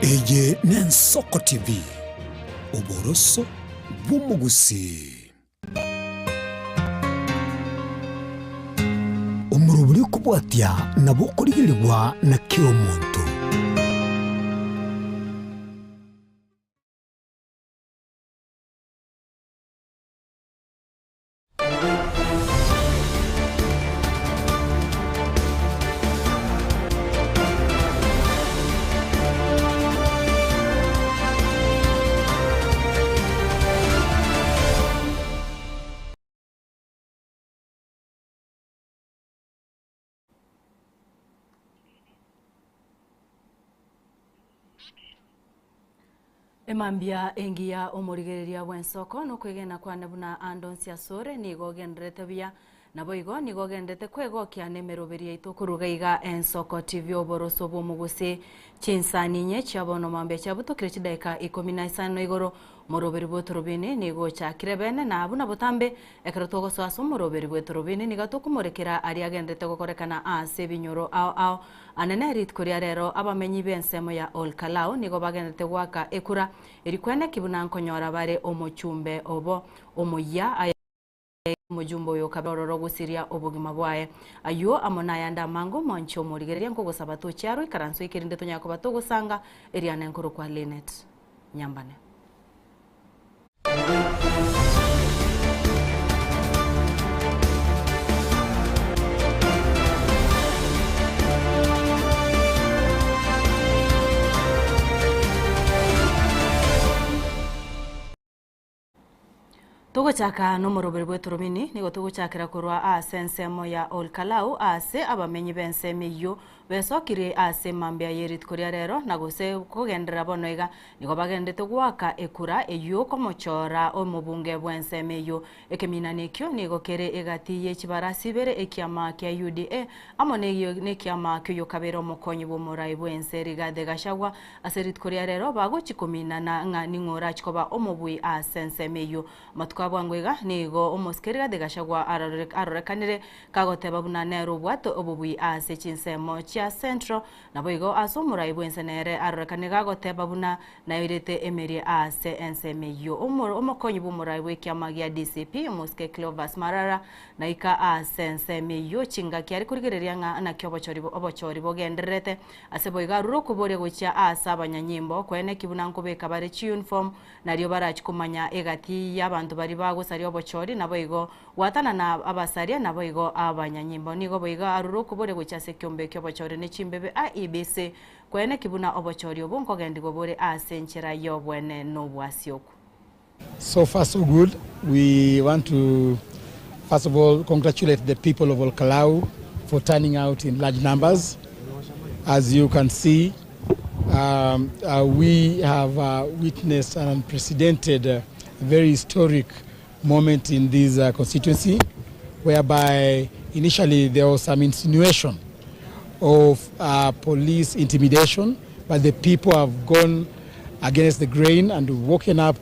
Eye n'Ensoko TV, oboroso bw'omogusii. Omorobori okobwatia nabo okorigerigwa na kera omonto. Emambia engiya omorigereria bw'ensoko nokwegena kwane buna ande onsi asore nigo ogendererete buya, naboigo nigo ogendererete kwegokia nemeroberi yaito koruga iga Ensoko TV oboroso bw'omogusi chinsani inye chia bono mambia chiabutokire chidaeka ikomi na isano igoro Omoroberi bw'etorobini nigo ochakire bene, na buna botambe, ekero togosoa ase omoroberi bw'etorobini nigo tokomorekera aria agenderete gokorekana aase ebinyoro ao ao. Anene rituko ria rero abamenyi b'ensemo ya Ol Kalou nigo bagenderete goaka ekura eri kweneki buna nkonyora bare omochumbe obo omoyia. Aya Omojumbe oyo okabe ororo gosiria obogima bwaye. Ayio amo nayande amange omwanche omorigereria nkogosaba toche arwe ikaranso eke erinde tonyare koba togosanga eriana enkorokwa Linet Nyambane. Togochaka nomoroberi bw'eturubini, nigo togochakera korwa aase ensemo ya Ol Kalou aase abamenyi b'ensemo eyio besokirie aase mambia ye rituko ria rero na gose kogenderera bono iga nigo bagenderete goaka ekura eyio komochora omobunge bw'ensemo eyio. Ekeminani ekio nigo kere egati ye chibarasi ibere ekiama kia UDA amo nekiama ki'oyokabere omokonyi bw'omorai bw'ense Rigathi Gachagua Ase rituko ria rero bagochia kominana ng'a ning'o orache koba omobui ase ensemo eyio. Amatuko a bwango iga nigo omosike Rigathi Gachagua arorekanire kagoteba buna nere obwate obobui ase chinsemo chia Central. Naboigo ase omorai bw'ense nere arorekanire gagoteba buna nairete emeria ase ensemo eyio. Omokonyi bw'omorai bw'ekiama gia DCP omosike Cleophas Marara naika ase ensemo eyio chingaki are korigereria ng'a naki obochori bogendererete Ase boigo arure okoboria gochia aase abanyanyimbo, koeneki buna nkobeka bare chiyunifomu, nario barachie komanya egati y'abanto baria bagosaria obochori, naboigo gwatanana abasaria, naboigo abanyanyimbo. Nigo boigo arure okoboria gochia ase ekiombe ki'obochori ne chimbebe IEBC, koeneki buna obochori obo nkogendigwa bore ase enchera y'obwene nobwasioku. So far so good, we want to first of all congratulate the people of Olkalau for turning out in large numbers. As you can see, um, uh, we have uh, witnessed an unprecedented, uh, very historic moment in this uh, constituency, whereby initially there was some insinuation of uh, police intimidation, but the people have gone against the grain and woken up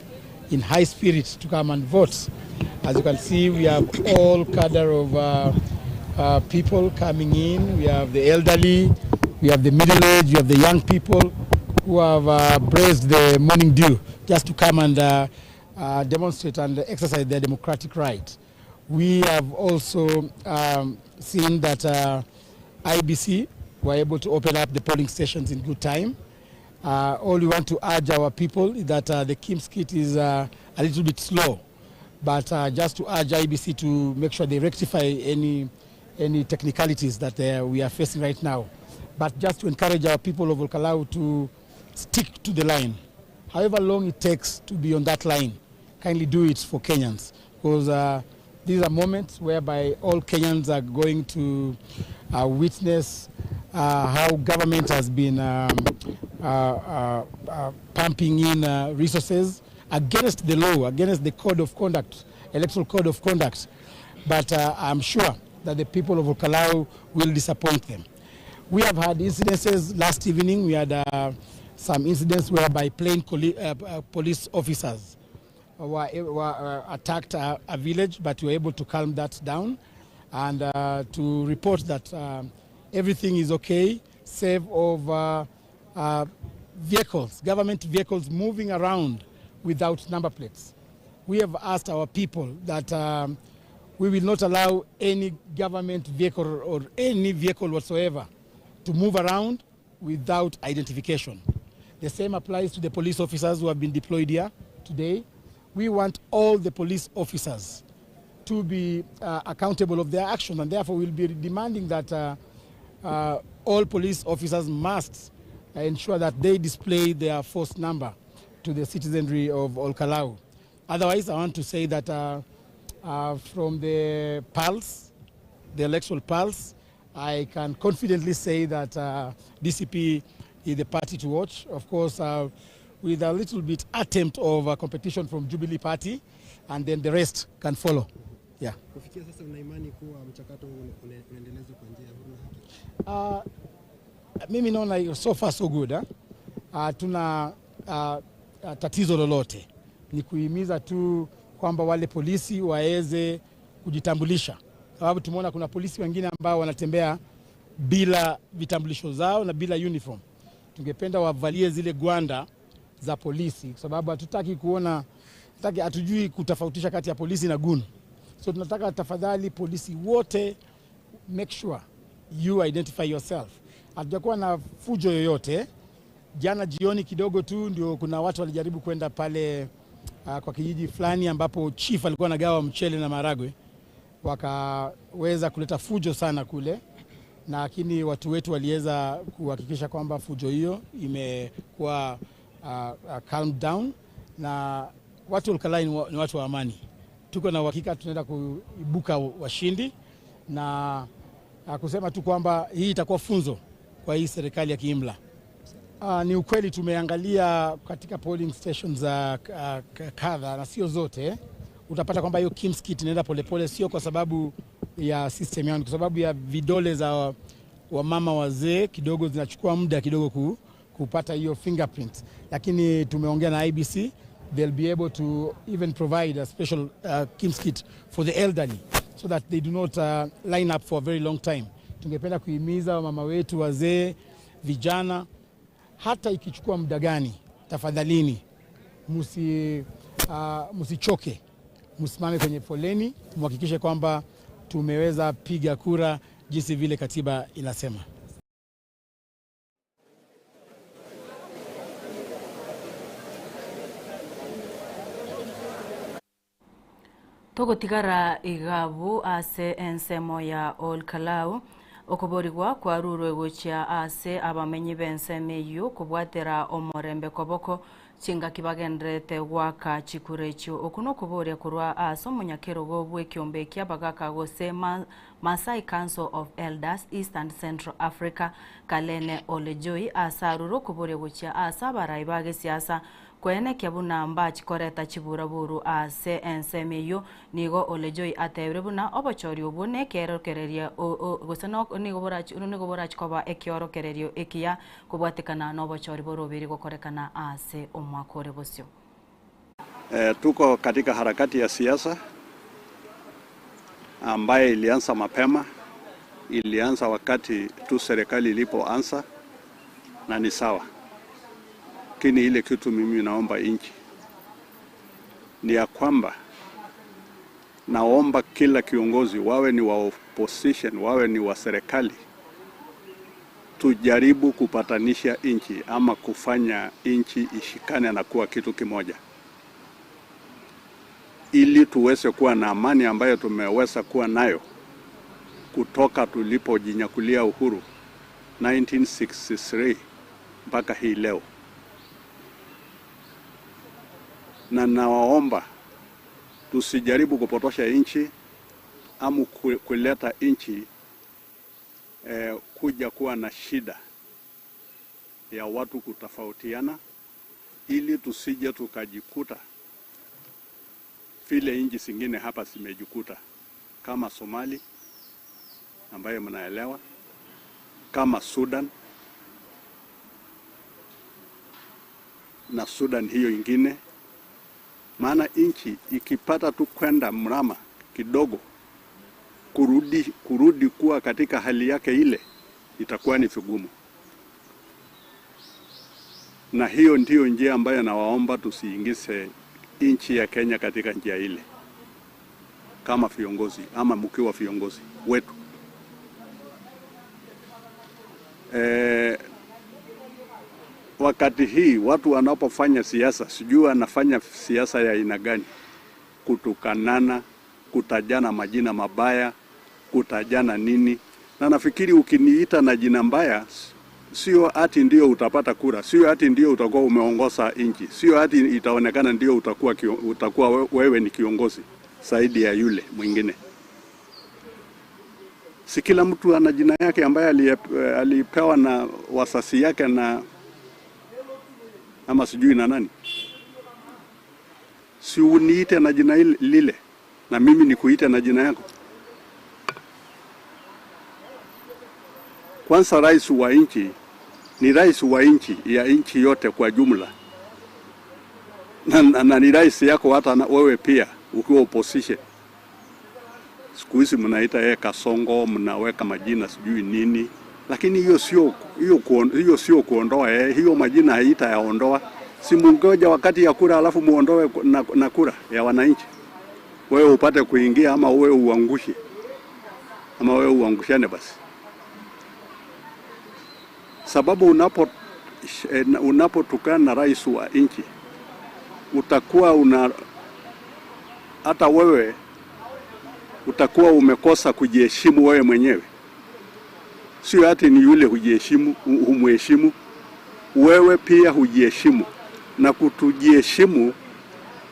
in high spirits to come and vote. As you can see, we have all cadre of uh, uh, people coming in. We have the elderly, we have the middle aged, we have the young people who have uh, braved the morning dew just to come and uh, uh, demonstrate and exercise their democratic right. We have also um, seen that uh, IBC were able to open up the polling stations in good time. Uh, all we want to urge our people is that uh, the KIMS kit is uh, a little bit slow, but uh, just to urge IBC to make sure they rectify any, any technicalities that uh, we are facing right now. But just to encourage our people of Olkalau to stick to the line. However long it takes to be on that line, kindly do it for Kenyans because uh, these are moments whereby all Kenyans are going to uh, witness uh, how government has been um, uh, uh, uh, pumping in uh, resources against the law, against the code of conduct, electoral code of conduct. But uh, I'm sure that the people of Olkalau will disappoint them. We have had incidences last evening. We had uh, some incidents whereby plain uh, uh, police officers were, were uh, attacked a, a village, but we were able to calm that down and uh, to report that uh, everything is okay, save of uh, uh, vehicles, government vehicles moving around without number plates. We have asked our people that we will not allow any government vehicle or any vehicle whatsoever to move around without identification. The same applies to the police officers who have been deployed here today. We want all the police officers to be accountable of their actions, and therefore we'll be demanding that all police officers must ensure that they display their force number to the citizenry of Olkalou. Otherwise, I want to say that from the pulse, the electoral pulse, I can confidently say that DCP is the party to watch. Of course, with a little bit attempt of competition from Jubilee Party, and then the rest can follow. Yeah. Kufikia sasa una imani kuwa mchakato huu unaendelezwa kwa njia ya huru na haki? Mimi naona so far so good, eh? Tuna tatizo lolote, ni kuhimiza tu kwamba wale polisi waweze kujitambulisha, sababu tumeona kuna polisi wengine ambao wanatembea bila vitambulisho zao na bila uniform. Tungependa wavalie zile gwanda za polisi, kwa sababu hatutaki kuona, hatujui kutofautisha kati ya polisi na gun. So tunataka tafadhali polisi wote make sure you identify yourself. Hatujakuwa na fujo yoyote. Jana jioni kidogo tu ndio kuna watu walijaribu kwenda pale kwa kijiji fulani ambapo chief alikuwa anagawa mchele na maharagwe, wakaweza kuleta fujo sana kule, lakini watu wetu waliweza kuhakikisha kwamba fujo hiyo imekuwa calm down, na watu wa Olkalou ni watu wa amani. Tuko na uhakika tunaenda kuibuka washindi, na kusema tu kwamba hii itakuwa funzo kwa hii serikali ya kiimla. Ni ukweli tumeangalia katika polling stations za kadha na sio zote, utapata kwamba hiyo KIEMS kit inaenda polepole, sio kwa sababu ya system yao, ni kwa sababu ya vidole za wamama wazee kidogo zinachukua muda kidogo kupata hiyo fingerprint, lakini tumeongea na IEBC, they'll be able to even provide a special KIEMS kit for the elderly so that they do not line up for a very long time. Tungependa kuhimiza wamama wetu wazee, vijana, hata ikichukua muda gani, tafadhalini msichoke, msimame kwenye foleni, muhakikishe kwamba tumeweza piga kura jinsi vile katiba inasema. Togotigara igabu ase ensemo ya Olkalou okoborigwa kwarurwe gochia ase abamenyi b'ensemo eywo kobwatera omorembe koboko chingaki bagenderete gwaka chikura echio. Oku nokoboria korwa ase omonyakerogo bw'ekiombe kia abagaka gose Maasai Council of Elders East and Central Africa Kalene Olejoi ase arure okoboria gochia ase abarai ba gesiasa kwenekia buna mbachikoreta chiburaburu ase ensemo eywo. Nigo Olejoi atebire buna obochori obwo nekerokereria gose nigo borachikoba ekiorokererio ekiya kobwatekana na obochori borobiri gokorekana ase omwaka ore bosio. Tuko katika harakati ya siasa ambaye ilianza mapema, ilianza wakati tu serikali ilipoanza, na ni sawa. Lakini ile kitu mimi naomba nchi ni ya kwamba naomba kila kiongozi, wawe ni wa opposition, wawe ni wa serikali, tujaribu kupatanisha nchi ama kufanya nchi ishikane na kuwa kitu kimoja, ili tuweze kuwa na amani ambayo tumeweza kuwa nayo kutoka tulipojinyakulia uhuru 1963 mpaka hii leo. Na nawaomba tusijaribu kupotosha nchi ama kuleta nchi kuja kuwa na shida ya watu kutofautiana, ili tusije tukajikuta vile nchi zingine hapa zimejikuta, kama Somali ambayo mnaelewa, kama Sudan na Sudan hiyo ingine. Maana nchi ikipata tu kwenda mrama kidogo, kurudi kuwa katika hali yake ile itakuwa ni vigumu. Na hiyo ndiyo njia ambayo nawaomba tusiingize nchi ya Kenya katika njia ile, kama viongozi ama mkiwa viongozi wetu. E, wakati hii watu wanapofanya siasa, sijui wanafanya siasa ya aina gani, kutukanana, kutajana majina mabaya, kutajana nini, na nafikiri ukiniita na jina mbaya sio ati ndio utapata kura, sio ati ndio utakuwa umeongoza nchi, sio ati itaonekana ndio utakuwa, utakuwa wewe ni kiongozi zaidi ya yule mwingine. Si kila mtu ana jina yake ambaye alipewa na wasasi yake na ama sijui na nani. Si uniite na jina lile na mimi nikuite na jina yako. Kwanza rais wa nchi ni rais wa nchi ya nchi yote kwa jumla, na, na, na ni rais yako hata na wewe pia ukiwa opposition. Siku hizi mnaita yeye Kasongo, mnaweka majina sijui nini, lakini hiyo sio hiyo hiyo sio kuondoa yeye, hiyo majina haitayaondoa. Si mungoja wakati ya kura alafu muondoe na, na kura ya wananchi, wewe upate kuingia ama wewe uangushe ama wewe uangushane basi sababu unapo unapotukana na rais wa nchi utakuwa una hata wewe utakuwa umekosa kujiheshimu wewe mwenyewe. Sio ati ni yule hujiheshimu, humheshimu wewe pia hujiheshimu, na kutujiheshimu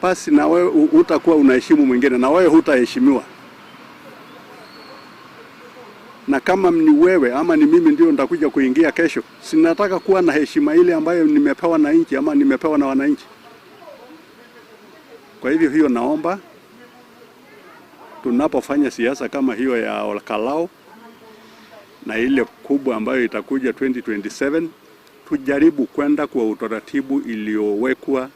basi na wewe utakuwa unaheshimu mwingine, na wewe hutaheshimiwa na kama ni wewe ama ni mimi ndio nitakuja kuingia kesho, sinataka kuwa na heshima ile ambayo nimepewa na nchi ama nimepewa na wananchi. Kwa hivyo hiyo, naomba tunapofanya siasa kama hiyo ya Olkalou na ile kubwa ambayo itakuja 2027 tujaribu kwenda kwa utaratibu iliyowekwa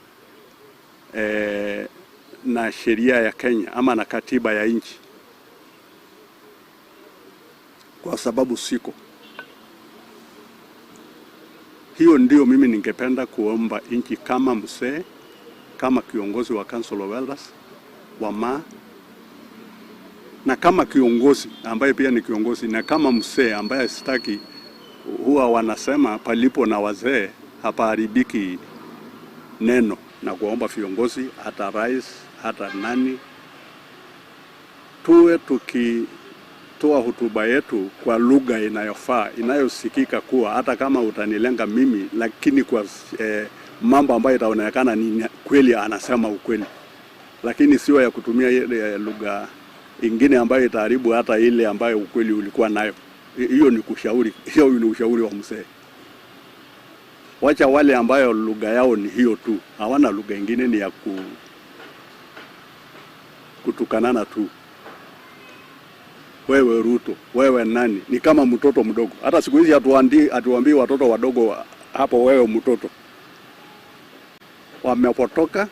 na sheria ya Kenya ama na katiba ya nchi kwa sababu siko hiyo. Ndio mimi ningependa kuomba nchi kama mzee, kama kiongozi wa Council of Elders wa ma na kama kiongozi ambaye pia ni kiongozi na kama mzee ambaye sitaki, huwa wanasema palipo na wazee hapaharibiki neno, na kuomba viongozi, hata rais, hata nani, tuwe tuki toa hotuba yetu kwa lugha inayofaa inayosikika, kuwa hata kama utanilenga mimi, lakini kwa mambo ambayo itaonekana ni kweli anasema ukweli, lakini sio ya kutumia ile lugha ingine ambayo itaharibu hata ile ambayo ukweli ulikuwa nayo. Hiyo ni kushauri, hiyo ni ushauri wa mzee. Wacha wale ambayo lugha yao ni hiyo tu, hawana lugha ingine, ni ya kutukanana tu. Wewe Ruto, wewe nani? Ni kama mtoto mdogo. Hata siku hizi hatuambii watoto wadogo hapo, wewe mtoto. Wamepotoka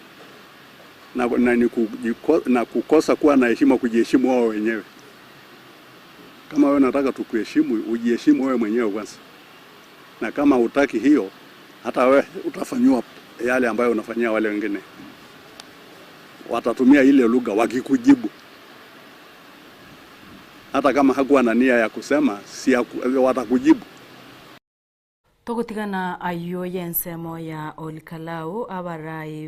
na, na, ni na kukosa kuwa na heshima, kujiheshimu wao wenyewe. Kama wewe unataka tukuheshimu, ujiheshimu wewe mwenyewe kwanza, na kama hutaki hiyo, hata wewe utafanyiwa yale ambayo unafanyia wale wengine. Watatumia ile lugha wakikujibu hata kama hakuwa na nia ya kusema si watakujibu. Togotigana ayio y'ensemo ya Olkalau abarai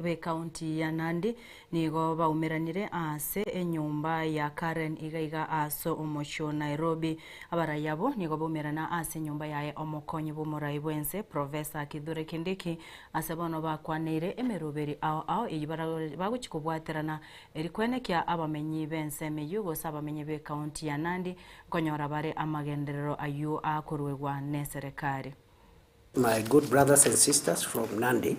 be county ya Nandi nigo baumeranire ase enyomba ya Karen iga iga ase omochie Nairobi. Abarai abo nigo baumerana ase enyomba yaye omokonyi bw'omorai bwense Professor Kithure Kindiki ase bono bakwaneire emeroberi ao ao eyio bagochi kobwaterana erikwenekia abamenyi b'ensemo eyio gose abamenyi be county ya Nandi nkonyora bare amagenderero ayio akorwegwa ne serikali. My good brothers and sisters from Nandi,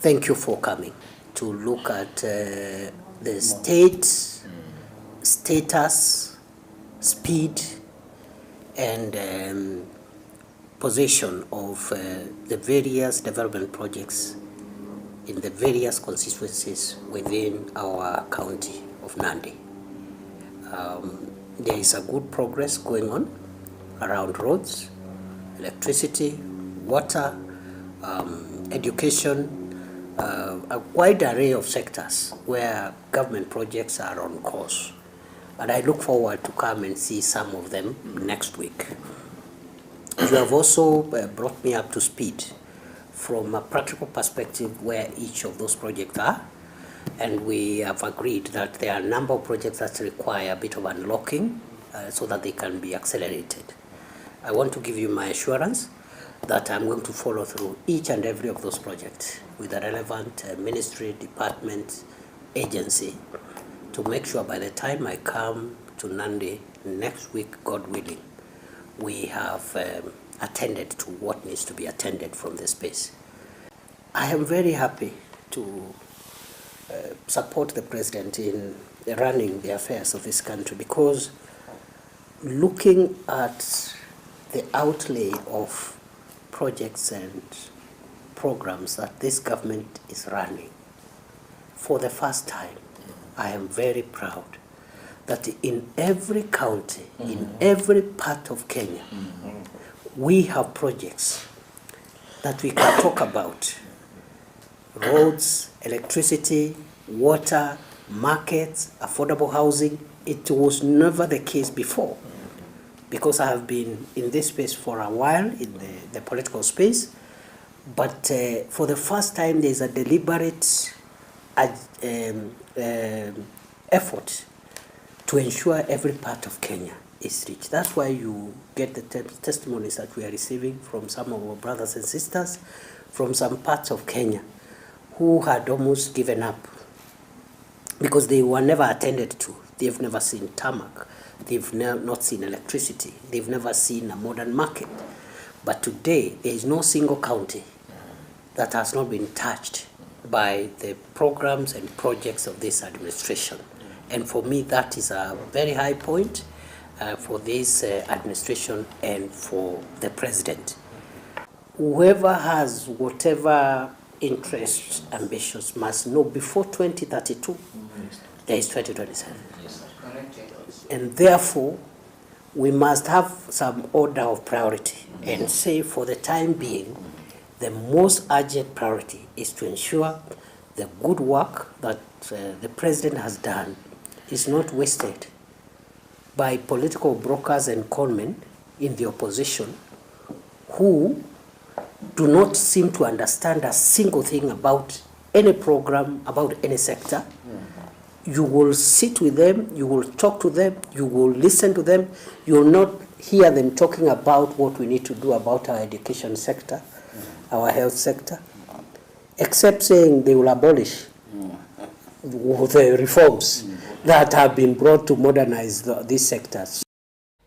thank you for coming to look at the state, status, speed, and position of the various development projects in the various constituencies within our county of Nandi. There is a good progress going on around roads. Electricity, water, um, education, uh, a wide array of sectors where government projects are on course. And I look forward to come and see some of them next week. You have also uh, brought me up to speed from a practical perspective where each of those projects are. And we have agreed that there are a number of projects that require a bit of unlocking uh, so that they can be accelerated. I want to give you my assurance that I'm going to follow through each and every of those projects with the relevant uh, ministry, department, agency to make sure by the time I come to Nandi next week, God willing, we have um, attended to what needs to be attended from the space. I am very happy to uh, support the president in running the affairs of this country because looking at the outlay of projects and programs that this government is running, for the first time, I am very proud that in every county, mm -hmm. in every part of Kenya, mm -hmm. we have projects that we can talk about roads, electricity, water, markets, affordable housing. It was never the case before because I have been in this space for a while, in the, the political space. But uh, for the first time, there's a deliberate uh, um, um, effort to ensure every part of Kenya is rich. That's why you get the te testimonies that we are receiving from some of our brothers and sisters from some parts of Kenya who had almost given up because they were never attended to. They've never seen tarmac. They've ne not seen electricity. They've never seen a modern market. But today, there is no single county that has not been touched by the programs and projects of this administration. And for me, that is a very high point uh, for this uh, administration and for the president. Whoever has whatever interest, ambitions must know before 2032, there is 2027. And therefore, we must have some order of priority and say for the time being, the most urgent priority is to ensure the good work that uh, the president has done is not wasted by political brokers and conmen in the opposition who do not seem to understand a single thing about any program, about any sector. You will sit with them, you will talk to them, you will listen to them. You will not hear them talking about what we need to do about our education sector, our health sector, except saying they will abolish the reforms that have been brought to modernize the, these sectors.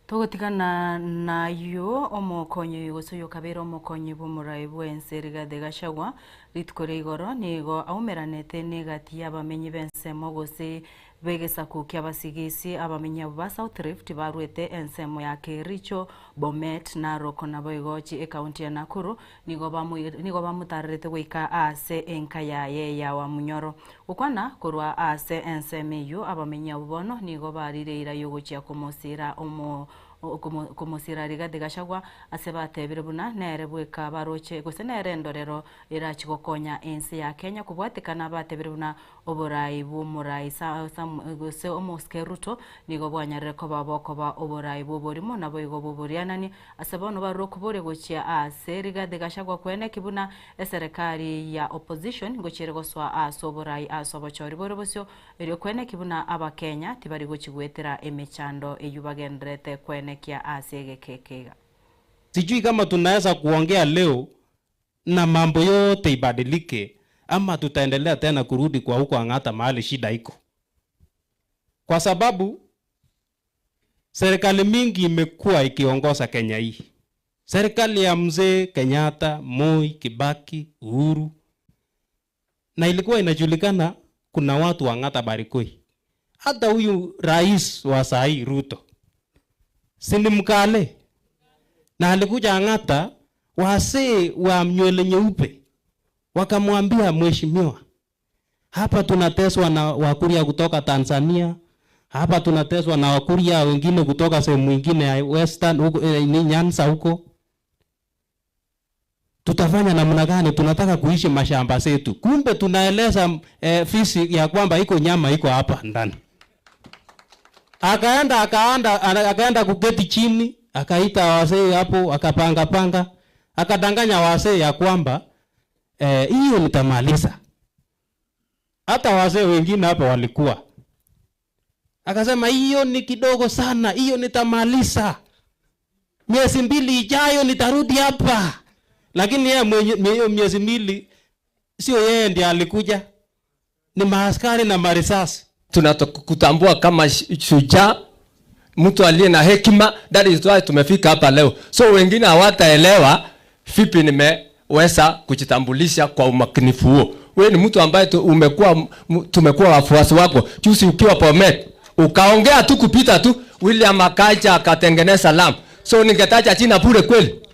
Togotigana nayio omokonyi gose oyokabere omokonyi bw'omorai bw'ense Rigathi Gachagua rituko ria igoro nigo aumeranete n'egati y'abamenyi b'ensemo gose b'egesaku ki'abasigisi abamenyi abwo ba South Rift barwete ensemo ya Kericho, Bomet, Narok naboigo chi ekaunti ya Nakuru nigo nigo bamotarerete goika ase enka yaye ya Wamunyoro. Gokwana korwa ase ensemo eyio abamenyi abwo bono nigo barire eira yogochia komosira omo komosira Rigathi Gachagua ase batebire buna nere bweka baroche gose nere endorero erachi gokonya ense ya Kenya kobwatekana batebire buna oborai bw'omorai gose omosike Ruto nigo bwanyarire koba bokoba oborai bw'oborimo naboigo bw'oborianani ase bono barure okoboria gochia ase Rigathi Gachagua kweneki buna eserekari ya opposition ngochiere gosoa ase oborai ase obochori bore bosio erio kweneki buna abakenya tibari gochi emechando eywo bagenderete kwenekia ase egekeke iga. Sijui kama tunaweza kuongea leo na mambo yote ibadilike ama tutaendelea tena kurudi kwa huko Ang'ata mahali shida iko, kwa sababu serikali mingi imekuwa ikiongoza Kenya hii. Serikali ya mzee Kenyatta, Moi, Kibaki, Uhuru, na ilikuwa inajulikana kuna watu wa Ang'ata Barikoi. Hata huyu rais wa saa hii Ruto si ni Mkale, na alikuja Ang'ata, wasee wa nywele nyeupe wakamwambia, mheshimiwa, hapa tunateswa na Wakuria kutoka Tanzania, hapa tunateswa na Wakuria wengine kutoka sehemu nyingine ya Western huko, eh, ni Nyanza huko. Tutafanya namna gani? Tunataka kuishi mashamba zetu, kumbe tunaeleza eh, fisi ya kwamba iko nyama iko hapa ndani. Akaenda akaanda akaenda kuketi chini, akaita wazee hapo, akapanga panga, akadanganya wazee ya kwamba eh, hiyo nitamaliza. Hata wazee wengine hapa walikuwa, akasema hiyo ni kidogo sana, hiyo nitamaliza miezi mbili ijayo nitarudi hapa. Lakini yeye mwenye hiyo miezi mbili sio yeye ndiye alikuja, ni maaskari na marisasi. Tunakutambua kama shujaa, mtu aliye na hekima. That is why tumefika hapa leo. So wengine hawataelewa vipi nimeweza kujitambulisha kwa umakinifu huo. Wewe ni mtu ambaye umekuwa tumekuwa wafuasi wako. Juzi ukiwa Bomet ukaongea tu kupita tu, William akaja akatengeneza lam. So ningetaja jina bure kweli?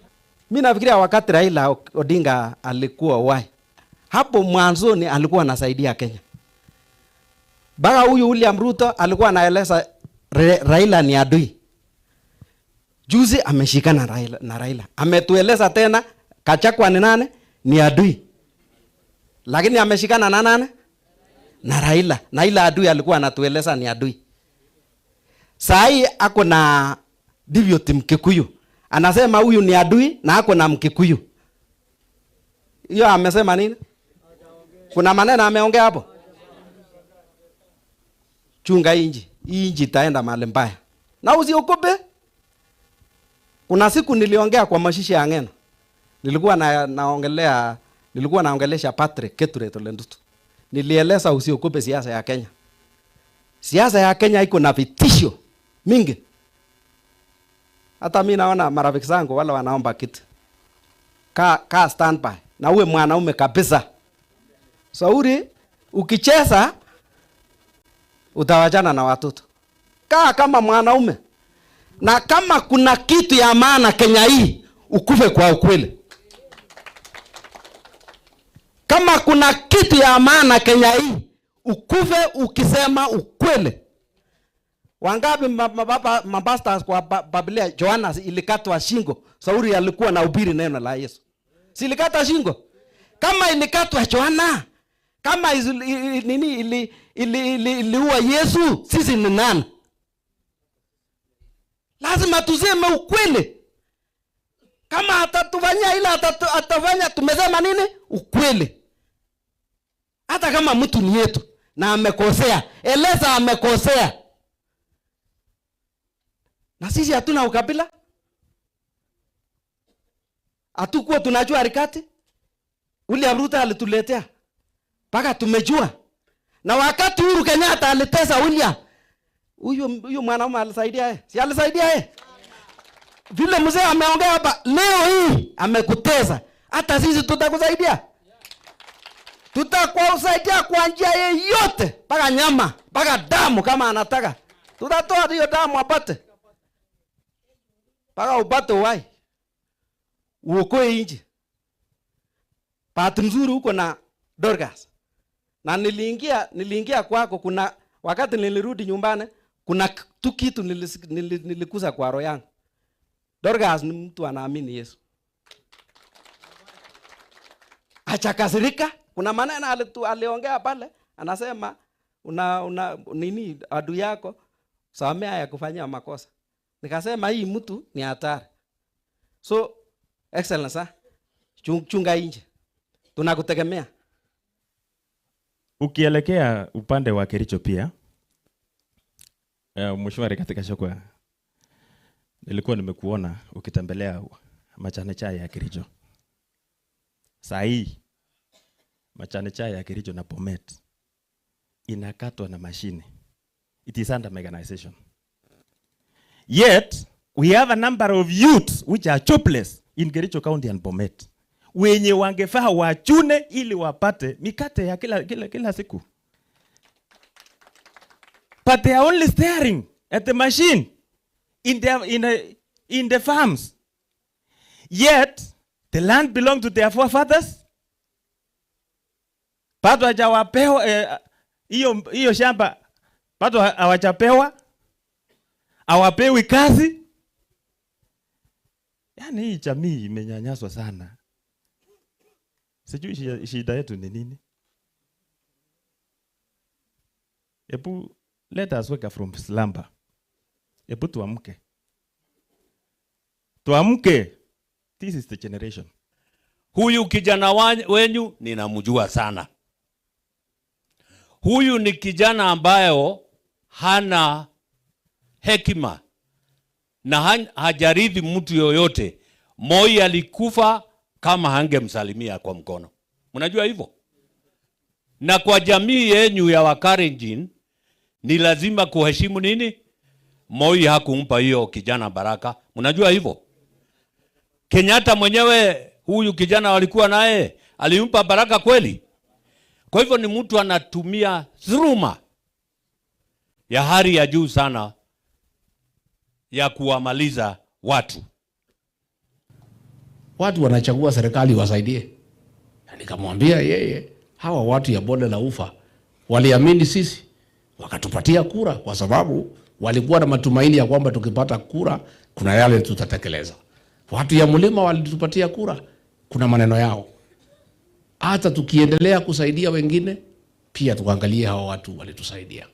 Mi nafikiria wakati Raila Odinga alikuwa wai hapo mwanzoni alikuwa anasaidia Kenya. Mpaka huyu William Ruto alikuwa anaeleza Raila ni adui. Juzi ameshikana Raila, na Raila. Ametueleza tena Gachagua ni nani? Ni adui. Lakini ameshikana na nani? Na Raila. Na ile adui alikuwa anatueleza ni adui. Saa hii ako na deputy Mkikuyu. Anasema huyu ni adui na ako na Mkikuyu. Hiyo amesema nini? Kuna maneno ameongea hapo? Chunga inji. Hii inji itaenda mahali mbaya. Na usiogope. Kuna siku niliongea kwa mashishi ya Ng'eno. Nilikuwa na, naongelea nilikuwa naongelesha Patrick Keture Ole Ntutu. Nilieleza usiogope siasa ya Kenya. Siasa ya Kenya iko na vitisho mingi. Hata mi naona marafiki zangu wale wanaomba kiti. Ka, ka standby na uwe mwanaume kabisa. Sauri ukicheza utawachana na watoto. Kaa kama mwanaume. Na kama kuna kitu ya maana Kenya hii, ukufe kwa ukweli. Kama kuna kitu ya maana Kenya hii, ukufe ukisema ukweli. Wangapi mapastors kwa Biblia, Johanna ilikatwa shingo. Sauli alikuwa na ubiri neno la Yesu. Si ilikatwa shingo? Kama ilikatwa Johanna, kama nini ili ili ili iliua Yesu, sisi ni nani? Lazima tuseme ukweli. Kama atatufanyia ila atafanya, tumesema nini? Ukweli. Hata kama mtu ni yetu na amekosea, eleza amekosea. Na sisi hatuna ukabila. Hatukuwa tunajua harakati. William Ruto alituletea mpaka tumejua. Na wakati Uhuru Kenyatta alitesa William, huyu mwanaume alisaidia yeye. Si alisaidia yeye? Vile mzee ameongea hapa leo hii amekutesa. Hata sisi tutakusaidia. Tutakusaidia kwa njia yeyote, mpaka nyama, mpaka damu kama anataka. Tutatoa hiyo damu apate. Mpaka upate uhai. Uokoe nchi. Bahati nzuri uko na Dorcas. Na niliingia kwako, kuna wakati nilirudi nyumbani, kuna tu kitu nilikuza kwa roho yangu. Dorcas ni mtu anaamini Yesu. Achakasirika, kuna maneno aliongea pale, anasema una nini adui yako samea ya kufanyia makosa. Nikasema hii mtu ni hatari. So excellence, chunga nje. Tunakutegemea. Ukielekea upande wa Kericho pia, Mheshimiwa Rigathi Gachagua, nilikuwa nimekuona ukitembelea majani chai ya Kericho. Saa hii majani chai ya Kericho na Bomet inakatwa na mashine. It is under mechanization. Yet we have a number of youths which are jobless in Kericho County and Bomet, wenye wangefaa wachune ili wapate mikate ya kila siku. But they are only staring at the machine in the farms. Yet the land belonged to their forefathers. Bado hawajapewa hiyo shamba, bado hawajapewa, hawapewi kazi. Yaani hii jamii imenyanyaswa sana. Sijui shida, shida yetu ni nini? Ebu let us wake up from slumber. Ebu tuamke. Tuamke. This is the generation. Huyu kijana wenyu ninamjua sana. Huyu ni kijana ambayo hana hekima na hajarithi mtu yoyote. Moi alikufa kama hangemsalimia kwa mkono. Mnajua hivyo? Na kwa jamii yenyu ya Wakalenjin ni lazima kuheshimu nini? Moi hakumpa hiyo kijana baraka. Mnajua hivyo? Kenyatta mwenyewe huyu kijana walikuwa naye alimpa baraka kweli? Kwa hivyo ni mtu anatumia dhuluma ya hali ya juu sana ya kuwamaliza watu. Watu wanachagua serikali wasaidie. Na nikamwambia yeye, hawa watu ya bonde la ufa waliamini sisi, wakatupatia kura kwa sababu walikuwa na matumaini ya kwamba tukipata kura kuna yale tutatekeleza. Watu ya mlima walitupatia kura, kuna maneno yao. Hata tukiendelea kusaidia wengine, pia tuangalie hawa watu walitusaidia.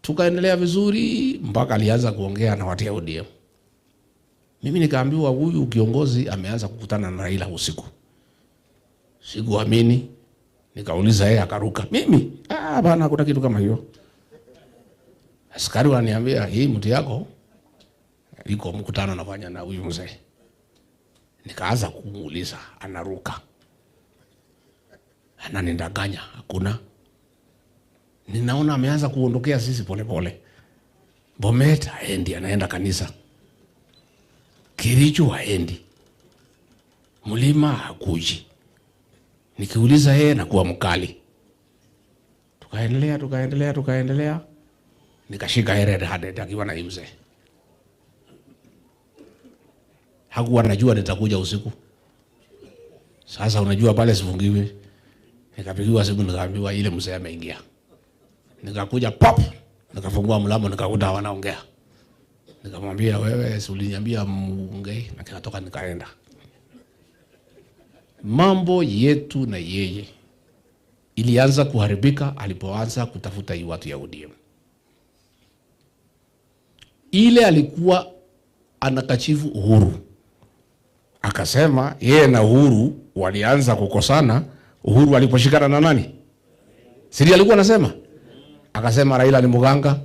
Tukaendelea vizuri mpaka alianza kuongea na watu ya ODM. Mimi nikaambiwa huyu kiongozi ameanza kukutana na Raila usiku. Sikuamini, nikauliza yeye akaruka. Mimi? Ah, bana hakuna kitu kama hiyo. Askari wananiambia hii mtu yako iko mkutano anafanya na huyu mzee. Nikaanza kumuuliza, anaruka. Ananidanganya, hakuna. Ninaona ameanza kuondokea sisi polepole. Bomet haendi, anaenda kanisa. Kericho haendi. Mlima hakuji. Nikiuliza yeye nakuwa mkali. Tukaendelea, tukaendelea, tukaendelea. Nikashika yeye red handed akiwa na mzee. Hakuwa anajua nitakuja usiku. Sasa unajua pale sifungiwi. Nikapigiwa simu nikaambiwa ile mzee ameingia. Nikakuja pop, nikafungua mlango nikakuta wanaongea. Nikamwambia wewe si uliniambia muongee, na nikatoka nikaenda. Mambo yetu na yeye ilianza kuharibika alipoanza kutafuta hii watu ya ODM. Ile alikuwa anakachifu Uhuru. Akasema yeye na Uhuru walianza kukosana Uhuru aliposhikana na nani? Siri alikuwa anasema? Akasema Raila ni mganga,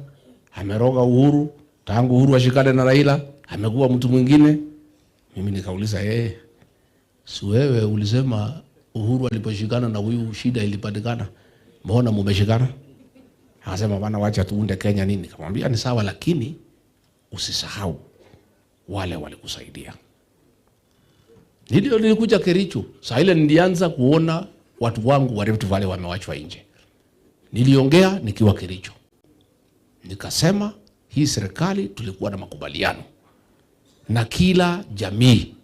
ameroga Uhuru, tangu Uhuru ashikane na Raila, amekuwa mtu mwingine. Mimi nikauliza yeye, si wewe ulisema Uhuru aliposhikana na huyu shida ilipatikana, mbona mumeshikana? Akasema bana, wacha tuunde Kenya nini. Nikamwambia ni sawa, lakini usisahau wale walikusaidia. Ndio nilikuja Kericho, saa ile nilianza kuona watu wangu wa Rift Valley wamewachwa nje. Niliongea nikiwa Kericho, nikasema hii serikali tulikuwa na makubaliano na kila jamii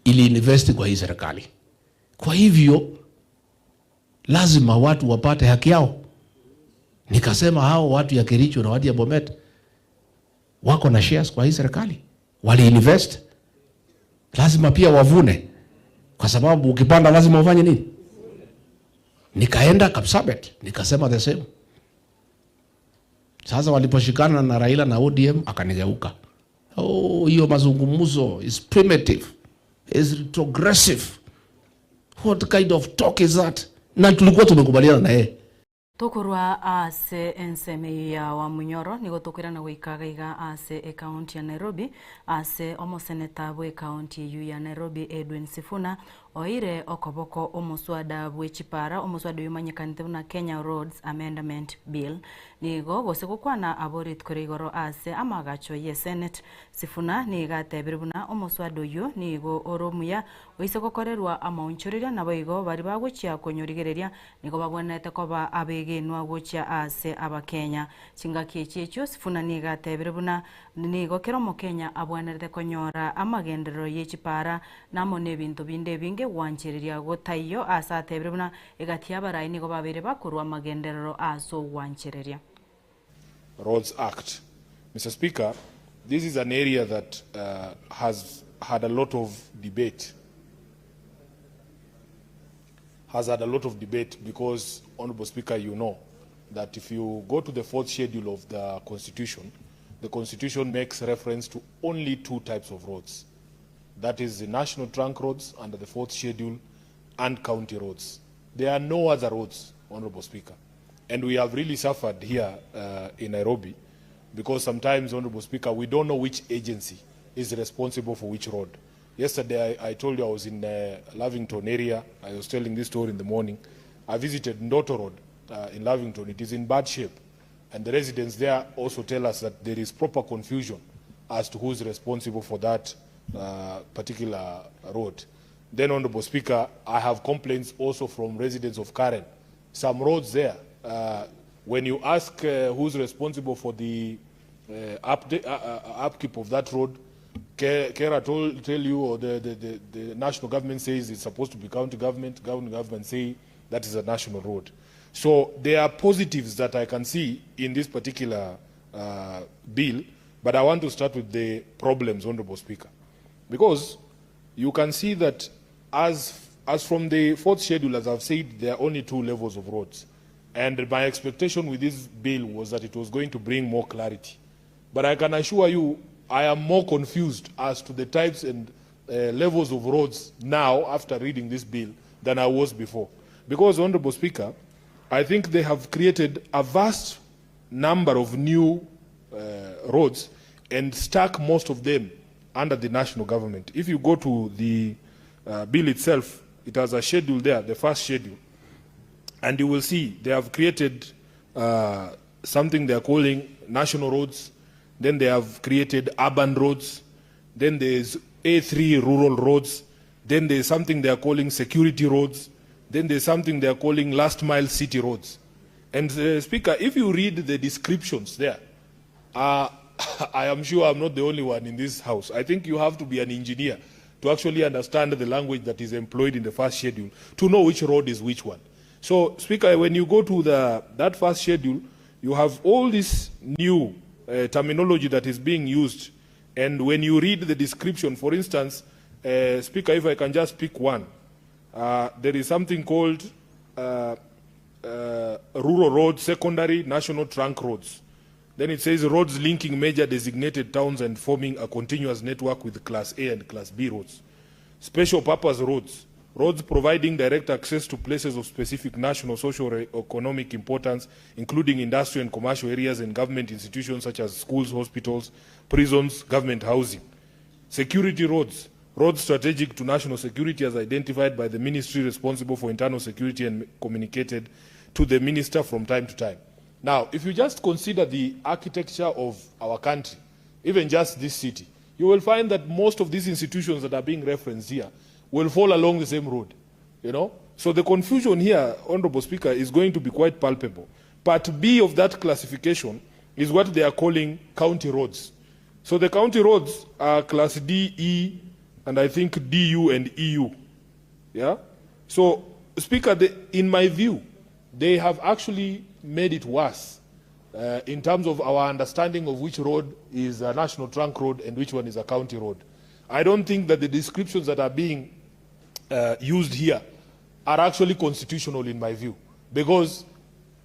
ili invest kwa hii serikali. Kwa hivyo lazima watu wapate haki yao. Nikasema hao watu ya Kericho na watu ya Bomet wako na shares kwa hii serikali, wali invest, lazima pia wavune, kwa sababu ukipanda lazima ufanye nini? Nikaenda Kapsabet nikasema the same. Sasa waliposhikana na Raila na ODM akanigeuka. Oh, hiyo mazungumzo is primitive, is retrogressive. What kind of talk is that? Na tulikuwa tumekubaliana na yeye. Tokorwa ase ensemo eyio ya Wamunyoro nigo tokoirana goika iga iga ase ecounty ya Nairobi ase omoseneta bwe ecounty eyio ya Nairobi Edwin Sifuna oeire okoboko omoswada bwe chipara omoswada oyio omanyekanete buna Kenya Roads Amendment Bill nigo gose gokwana abo rituko ria igoro ase amagacho ye Senate Sifuna nigo atebire buna omoswada oyio nigo ore omuya oise gokorerwa amaonchoreria naboigo baria bagochia konyorigereria nigo babwenerete koba abegenwa gochia ase abakenya. Chingaki echi echio Sifuna nigo atebire buna nigo kera omokenya abwenerete konyora amagenderero ye chipara namo na ebinto binde ebinge gwanchereria gotaiyo ase atebire buna egati ya abarai nigo babeire bakorwa amagenderero ase ogwanchereria. Roads Act. Mr. Speaker, this is an area that has had a lot of debate. has had a lot of debate because, Honorable Speaker, you know that if you go to the fourth schedule of the Constitution, the Constitution makes reference to only two types of roads. That is the national trunk roads under the fourth schedule and county roads. There are no other roads, Honorable Speaker. And we have really suffered here in Nairobi because sometimes, Honorable Speaker, we don't know which agency is responsible for which road. Yesterday, I told you I was in Lavington area. I was telling this story in the morning. I visited Ndoto Road in Lavington. It is in bad shape. And the residents there also tell us that there is proper confusion as to who is responsible for that particular road. Then, Honorable Speaker, I have complaints also from residents of Karen. Some roads there, when you ask who's responsible for the upkeep of that road, KeRRA tell you, or the national government says it's supposed to be county government, county government say that is a national road. So there are positives that I can see in this particular bill, but I want to start with the problems, Honorable Speaker, because you can see that as from the fourth schedule, as I've said, there are only two levels of roads. And my expectation with this bill was that it was going to bring more clarity. But I can assure you, I am more confused as to the types and levels of roads now after reading this bill than I was before. Because, Honorable Speaker, I think they have created a vast number of new roads and stuck most of them under the national government. If you go to the bill itself, it has a schedule there, the first schedule. And you will see they have created something they are calling national roads. Then they have created urban roads. Then there's A3 rural roads. Then there's something they are calling security roads. Then there's something they are calling last mile city roads. And Speaker, if you read the descriptions there, I am sure I'm not the only one in this house. I think you have to be an engineer to actually understand the language that is employed in the first schedule, to know which road is which one. So, Speaker, when you go to that first schedule, you have all this new terminology that is being used. And when you read the description, for instance, Speaker, if I can just pick one, there is something called rural roads, secondary, national trunk roads. Then it says roads linking major designated towns and forming a continuous network with Class A and Class B roads. Special purpose roads, roads providing direct access to places of specific national, social, or economic importance, including industrial and commercial areas and government institutions such as schools, hospitals, prisons, government housing. Security roads, roads strategic to national security as identified by the ministry responsible for internal security and communicated to the minister from time to time. Now, if you just consider the architecture of our country, even just this city, you will find that most of these institutions that are being referenced here will fall along the same road, you know? So the confusion here, Honorable Speaker, is going to be quite palpable. Part B of that classification is what they are calling county roads. So the county roads are Class D, E, and I think DU and EU. Yeah? So, Speaker, in my view, they have actually made it worse in terms of our understanding of which road is a national trunk road and which one is a county road. I don't think that the descriptions that are being used here are actually constitutional in my view, because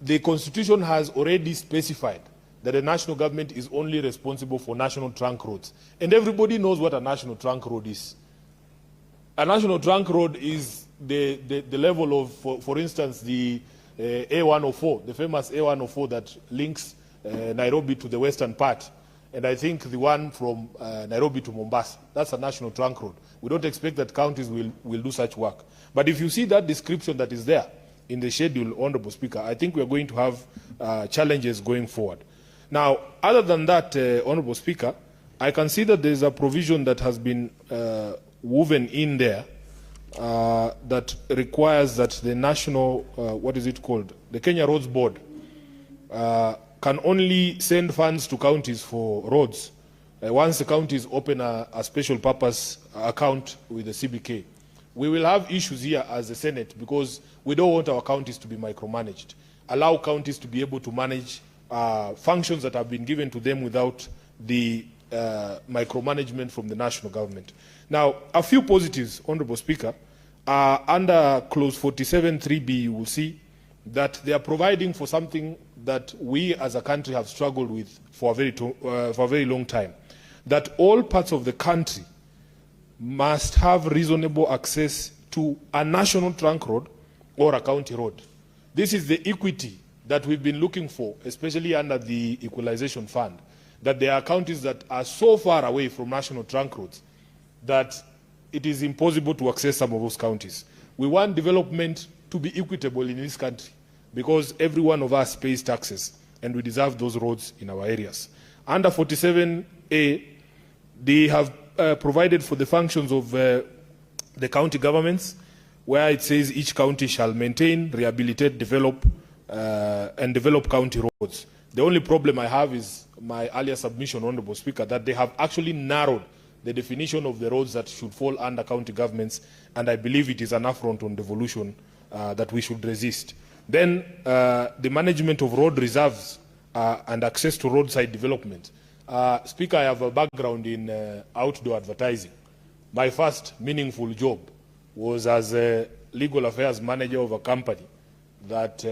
the Constitution has already specified that the national government is only responsible for national trunk roads. And everybody knows what a national trunk road is. A national trunk road is the level of, for instance, the A104, the famous A104 that links Nairobi to the western part. And I think the one from Nairobi to Mombasa, that's a national trunk road. We don't expect that counties will do such work. But if you see that description that is there in the schedule, Honorable Speaker, I think we are going to have challenges going forward. Now, other than that Honorable Speaker, I can see that there is a provision that has been woven in there that requires that the national, what is it called? The Kenya Roads Board can only send funds to counties for roads once the counties open a special purpose account with the CBK. We will have issues here as the Senate because we don't want our counties to be micromanaged. Allow counties to be able to manage functions that have been given to them without the micromanagement from the national government. Now, a few positives, Honorable Speaker. Under clause 47 3B you will see that they are providing for something that we as a country have struggled with for a very, to, for a very long time. That all parts of the country must have reasonable access to a national trunk road or a county road. This is the equity that we've been looking for, especially under the Equalization Fund, that there are counties that are so far away from national trunk roads that it is impossible to access some of those counties. We want development to be equitable in this country because every one of us pays taxes and we deserve those roads in our areas. Under 47A, they have provided for the functions of the county governments, where it says each county shall maintain, rehabilitate, develop, and develop county roads. The only problem I have is my earlier submission, Honorable Speaker, that they have actually narrowed the definition of the roads that should fall under county governments, and I believe it is an affront on devolution that we should resist. Then the management of road reserves and access to roadside development. Speaker, I have a background in outdoor advertising. My first meaningful job was as a legal affairs manager of a company that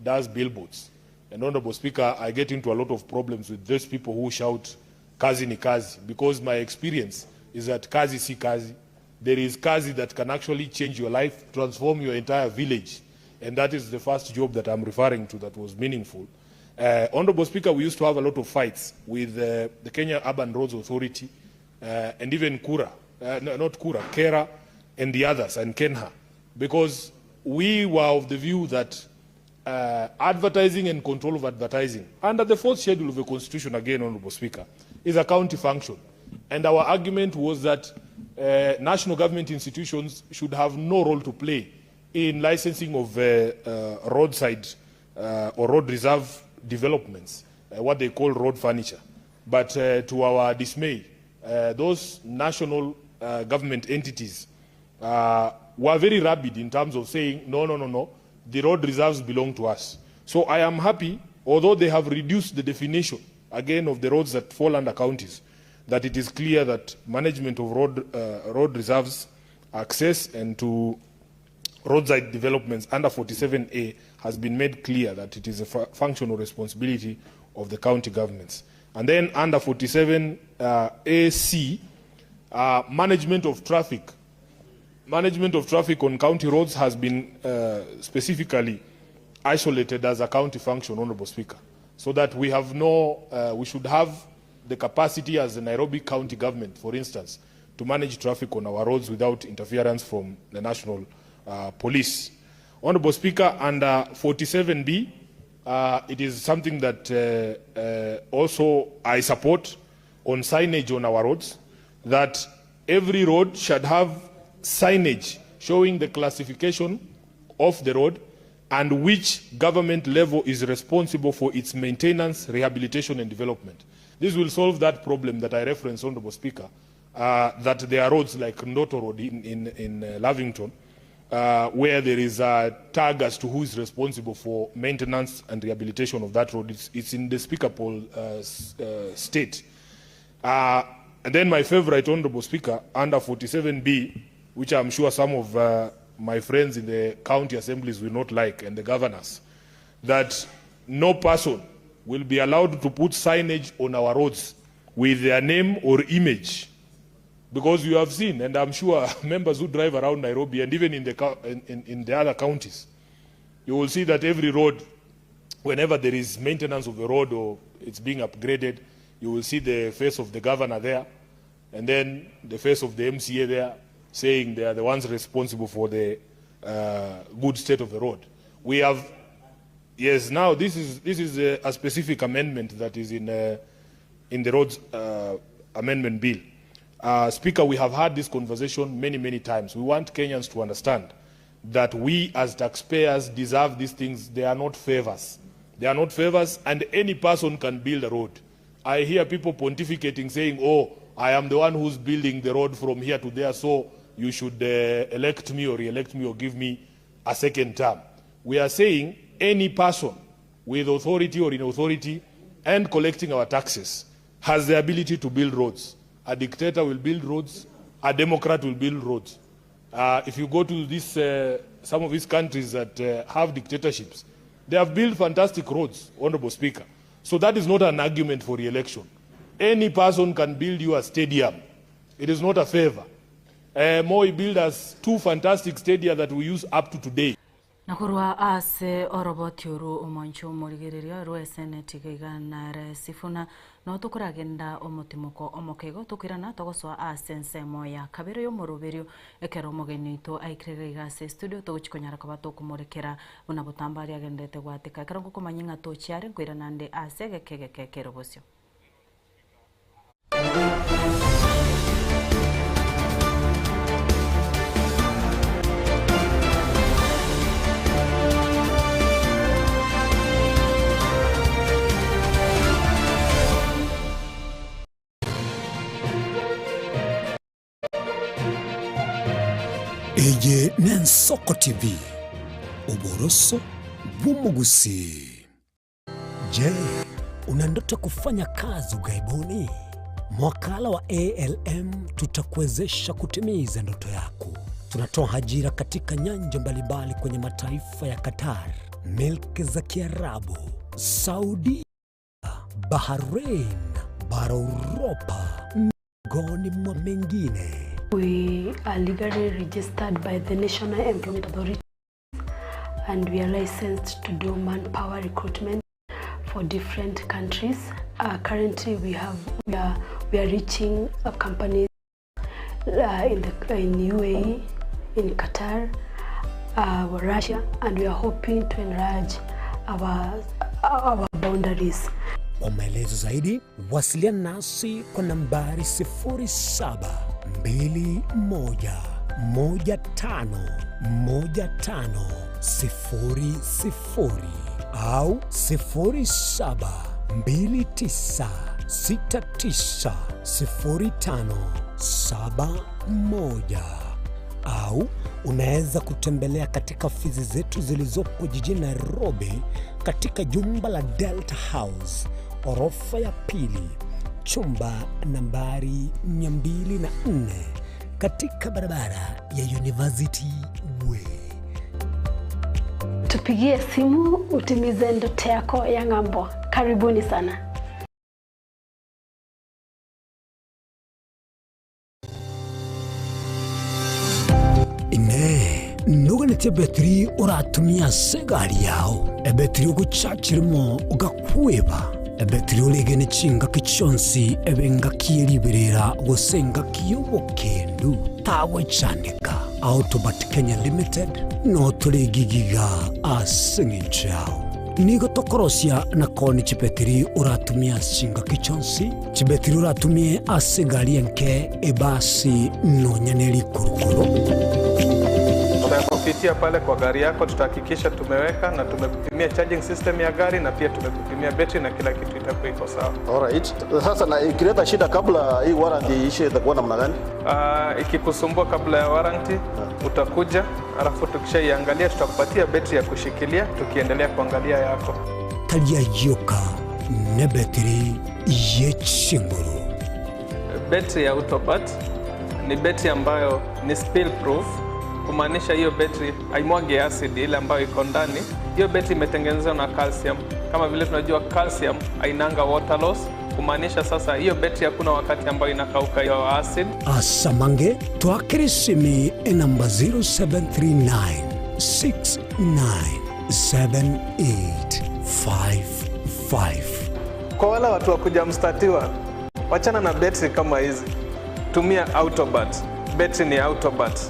does billboards. And Honorable Speaker, I get into a lot of problems with those people who shout kazi ni kazi, because my experience is that kazi si kazi. There is kazi that can actually change your life, transform your entire village. And that is the first job that I'm referring to that was meaningful. Honorable Speaker, we used to have a lot of fights with the Kenya Urban Roads Authority and even Kura, no, not Kura, Kera and the others, and Kenha, because we were of the view that advertising and control of advertising, under the fourth schedule of the Constitution, again, Honorable Speaker, is a county function. And our argument was that national government institutions should have no role to play in licensing of roadside or road reserve developments, what they call road furniture. But to our dismay, those national government entities were very rabid in terms of saying, no, no, no, no, the road reserves belong to us. So I am happy, although they have reduced the definition, again, of the roads that fall under counties, that it is clear that management of road reserves access and to roadside developments under 47A has been made clear that it is a functional responsibility of the county governments. And then under 47 AC, management of traffic. Management of traffic on county roads has been specifically isolated as a county function, Honorable Speaker, so that we have no, we should have the capacity as the Nairobi County government, for instance, to manage traffic on our roads without interference from the national police. Honorable Speaker, under 47B, it is something that also I support on signage on our roads, that every road should have signage showing the classification of the road and which government level is responsible for its maintenance, rehabilitation and development. This will solve that problem that I referenced, Honorable Speaker, that there are roads like Ndoto Road in Lavington, where there is a tag as to who is responsible for maintenance and rehabilitation of that road. It's in despicable state. And then my favorite, Honorable Speaker, under 47B, which I'm sure some of my friends in the county assemblies will not like, and the governors, that no person will be allowed to put signage on our roads with their name or image. Because you have seen, and I'm sure members who drive around Nairobi and even in the other counties, you will see that every road, whenever there is maintenance of the road or it's being upgraded, you will see the face of the governor there, and then the face of the MCA there, saying they are the ones responsible for the good state of the road. We have, yes, now this is, this is a specific amendment that is in the Roads Amendment Bill. Speaker, we have had this conversation many, many times. We want Kenyans to understand that we as taxpayers deserve these things. They are not favors. They are not favors, and any person can build a road. I hear people pontificating saying, oh, I am the one who's building the road from here to there, so you should elect me or re-elect me or give me a second term. We are saying any person with authority or in authority and collecting our taxes has the ability to build roads. A dictator will build roads, a Democrat will build roads. Uh, if you go to this, uh, some of these countries that uh, have dictatorships, they have built fantastic roads, Honorable Speaker. So that is not an argument for re-election. Any person can build you a stadium. It is not a favor. Uh, Moi built us two fantastic stadia that we use up to today. Na korwa ase oroboti oru omwancho omorigereria rw'eseneti iga iga nere Sifuna, noo tokoragenda omotimoko omoke igo tokoirana togosoa ase ensemo ya kabere y'omoroberio ekero omogeni oito aikire iga iga ase estudio togochi konyara koba tokomorekera buna botambe aria agenderete goateka. Ekero ngokomanyia ng'a tochia are nkoirana nde ase egeka egeke kere bosio. Eye n'Ensoko TV, oboroso bw'omogusii. Je, una ndoto kufanya kazi ughaibuni? Mwakala wa ALM tutakuwezesha kutimiza ndoto yako. Tunatoa ajira katika nyanja mbalimbali kwenye mataifa ya Qatar, milki za Kiarabu, Saudi, Bahrain, bara Uropa, miongoni mwa mengine. We are legally registered by the National Employment Authority and we are licensed to do manpower recruitment for different countries. Uh, currently, we have we are we are reaching uh, companies uh, in the in UAE, in Qatar, uh, Russia, and we are hoping to enlarge our our boundaries. Kwa maelezo zaidi wasiliana nasi kwa nambari 0721151500 au 0729690571 au unaweza kutembelea katika ofisi zetu zilizopo jijini Nairobi katika jumba la Delta House orofa ya pili chumba nambari 204 katika barabara ya University Way. Tupigie simu utimize ndoto yako ya ng'ambo. Karibuni sana. Inee, noganeti ebetiri oratumie ase egari yao, ebetiri ogochachiremo ogakweba, ebetiri oregene chingaki chionsi ebe engaki ye riberera gose engaki y'obokendu? Tagwechandeka. Autobat Kenya Limited no tore gigiga ase eng'encho yao. Nigo tokorosia na koni chibetiri oratumie ase chingaki chionsi, chibetiri oratumie ase egari enke, ebasi, nonya ne rikurukuru. Tutakupitia pale kwa gari yako, tutahakikisha tumeweka na tumekupimia charging system ya gari na pia tumekupimia betri na kila kitu itakuwa iko sawa. Alright. Sasa na ikileta shida kabla hii warranty iishe itakuwa namna gani? Uh, ikikusumbua kabla ya warranty utakuja, alafu tukishaiangalia tutakupatia betri ya kushikilia tukiendelea kuangalia yako. Tari ayioka nebetiri ye chinguru. Betri ya Autobat ni betri ambayo ni spill proof, kumaanisha hiyo betri haimwagi acid ile ambayo iko ndani. Hiyo betri imetengenezwa na calcium. Kama vile tunajua calcium hainanga water loss, kumaanisha sasa hiyo betri hakuna wakati ambayo inakauka hiyo acid. Asamange twakere esimi enamba 0739 697855. Kwa wale watu wa kuja mstatiwa, wachana na betri kama hizi, tumia Autobat. Betri ni Autobat.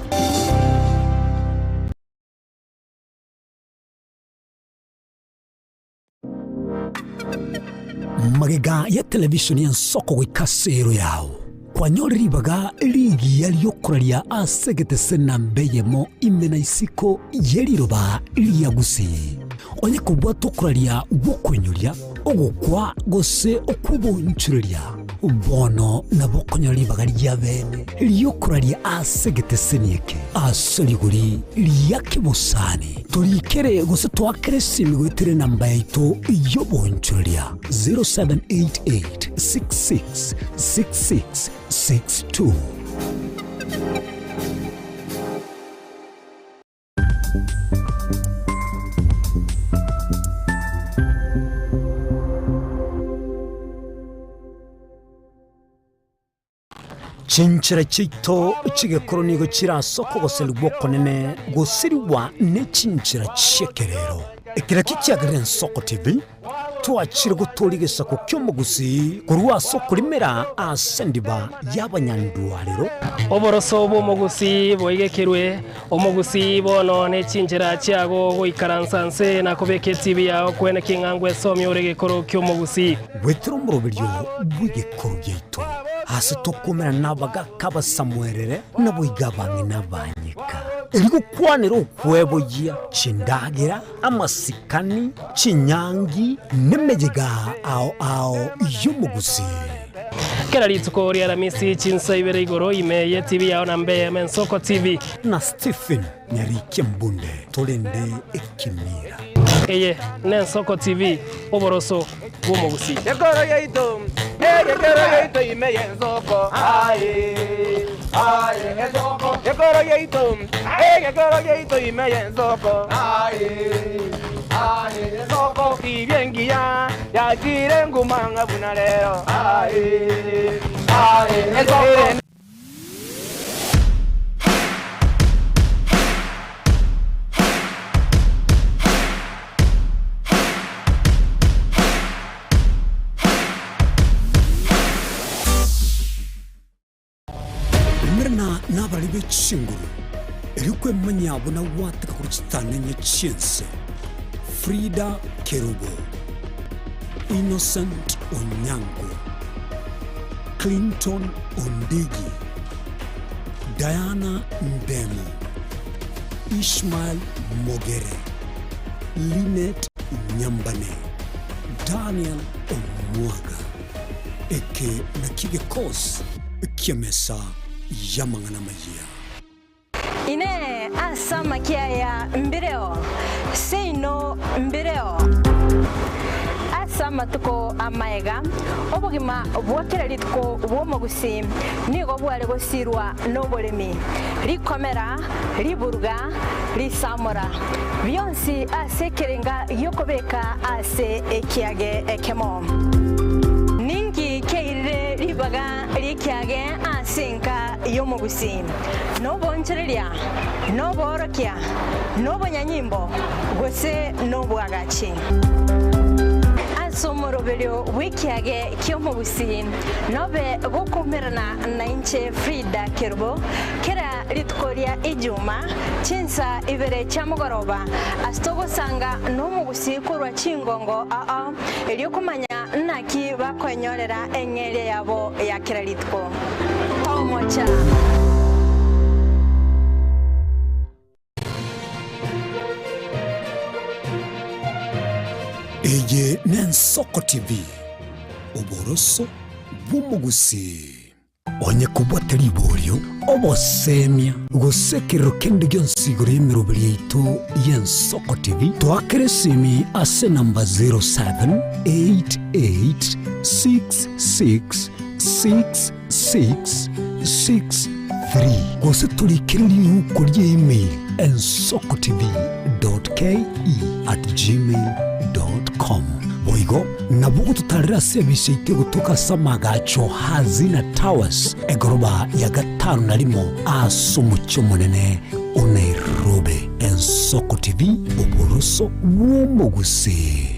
Magega ya televishoni y'ensoko goika ase ero yao kwanyore ribaga rigiya ri'okoraria ase egetese namba eyemo ime na isiko ye riroba ria Gusii. Onye kobwata okoraria gw'okoinyoria, ogokwa gose okw'obonchoreria, bono nabo okonyora ribaga ria bene ri'okoraria ase egeteseni eke ase rigori ria kebosani. Torikere gose toakere esimi goetera enamba yaito y'obonchoreria 0788 66 66 62. Chinchera chiaito chi'egekoro nigo chire ase okogoserigwa okonene gosirigwa ne chinchera chi'ekerero. Ekero ekio kiagerire Ensoko TV, twachire gotooria egesaku ki'omogusii korwa ase okorimera ase endiba y'abanyandwarero. Oboroso bw'omogusii boigekerwe, omogusii bono ne chinchera chiago goikaransa nse na kobeka etibi yao kwene king'a ngwesomia ore egekoro ki'omogusii. Goetera omoroberio bw'egekoro giaito, ase tokomerana nabagaaka abasamuerere, naboigo abang'ina abanyeka, erio gokwanera okweboyia chindagera, amasikani, chinyangi, nemeyega ao ao y'omogusii. Kera rituko ri'Aramisi chinsa ibere igoro ime y'etibi yao na mbe y'Ensoko TV. Na Stephen Nyarikia Mbunde torende ekemira. Eye n'Ensoko TV, oboroso bw'omogusii. Gekoro yaito, egekoro yaito ime y'ensoko, aye, aye, ensoko. Gekoro yaito, egekoro yaito ime y'ensoko, aye, aye, ensoko. Tibia engiya yachire nguma ng'a buna rero, aye, aye, ensoko. Umerana nabari be chinguru, erio kwemanyia buna gwateka korwa chitanenye chi'ense. Frida Kerubo, Innocent Onyango, Clinton Ondigi, Diana Ndemo, Ishmael Mogere, Linet Nyambane, Daniel Omwaga. Eke nakio gekosi ki'emesa y'amang'ana amayia. Inee! Ase amakia aya mbireo? Seino mbireo. Ase amatuko amaega, obogima bwa kera rituko bw'omogusii nigo bware gosirwa noboremi, rikomera, riburuga, risamora, bionsi ase ekerenga gi'okobeka ase ekiage ekemo. Ninki kiairire ribaga ri'ekiage ase enka y'omogusii? Nobonchoreria, noboorokia, nobonyanyimbo, gose nobwagachi. Ase omoroberio bw'ekiage ki'omogusii, nobe gokoumerana nainche Frida Kerubo, kera rituko ria Ijuma, chinsa ibere chia mogoroba, ase togosanga nomogusii korwa chingongo ao, erio komanya naki bakoenyorera eng'eria yabo ya kera rituko. Tomocha. Eye n'Ensoko TV, oboroso bw'omogusii. Onye kobwate riborio, obosemia, gose ekerero kende gionsi igoro y'emeroberi yaito y'Ensoko TV, toakere esimi ase enamba 078866 6663 gose torikere riuko ria email ensokotv.ke@gmail.com. Boigo nabo ogototarera ase ebisa yaito egotoka ase amagacho Hazina Towers egoroba ya gatano na rimo ase omochie omonene o Nairobi. Ensoko TV, oboroso bw'omogusii.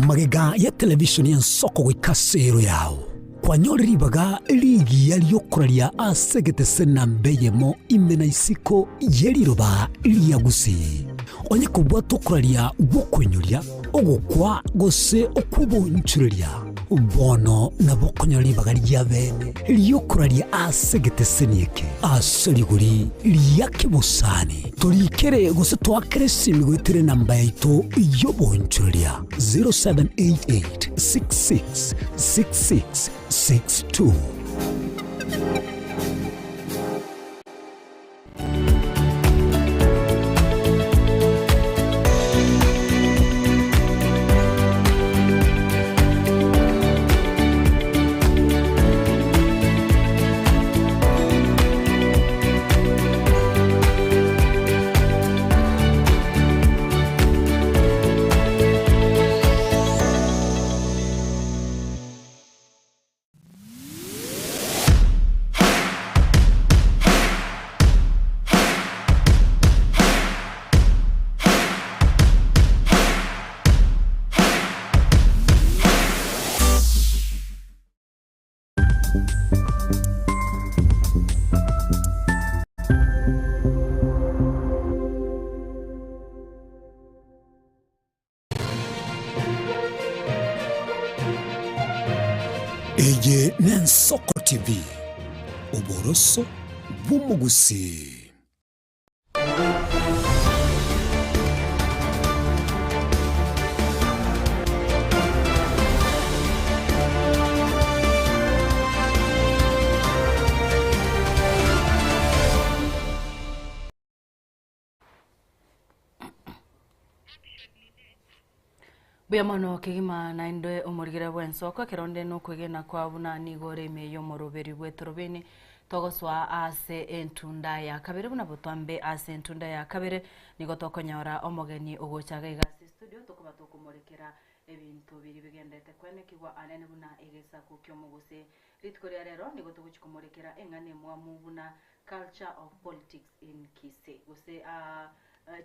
Magega ya televishoni y'ensoko goika ase ero yao, kwanyore ribaga rigiya ri'okoraria ase egetese namba eyemo ime na isiko ye riroba ria Gusii. Onye kobwata okoraria gw'okoinyoria, ogokwa gose okw'obonchoreria. Bono nabo okonyora ribaga ria bene ri'okoraria ase egeteseni eke ase rigori ria kebosani. Torikere gose toakere esimi goetera enamba yaito y'oboonchoreria 0788 66 66 62. Eye n'Ensoko TV, oboroso bw'omogusii. Mbuya mono kegima naende omorigera bw'ensoko ekero onde nokwegena kwa buna nigo ore ime y'omoroberi bw'etorobini togosoa ase entunda ya kabere buna botwambe ase entunda ya kabere nigo tokonyora omogeni ogocha iga iga ase estudio tokoba tokomorekera ebinto biria bigenderete kwenekigwa anene buna egesaku ki'omogusii. Rituko ria rero nigo togochia komorekera eng'ana emwamu buna Culture of politics in Kisii gose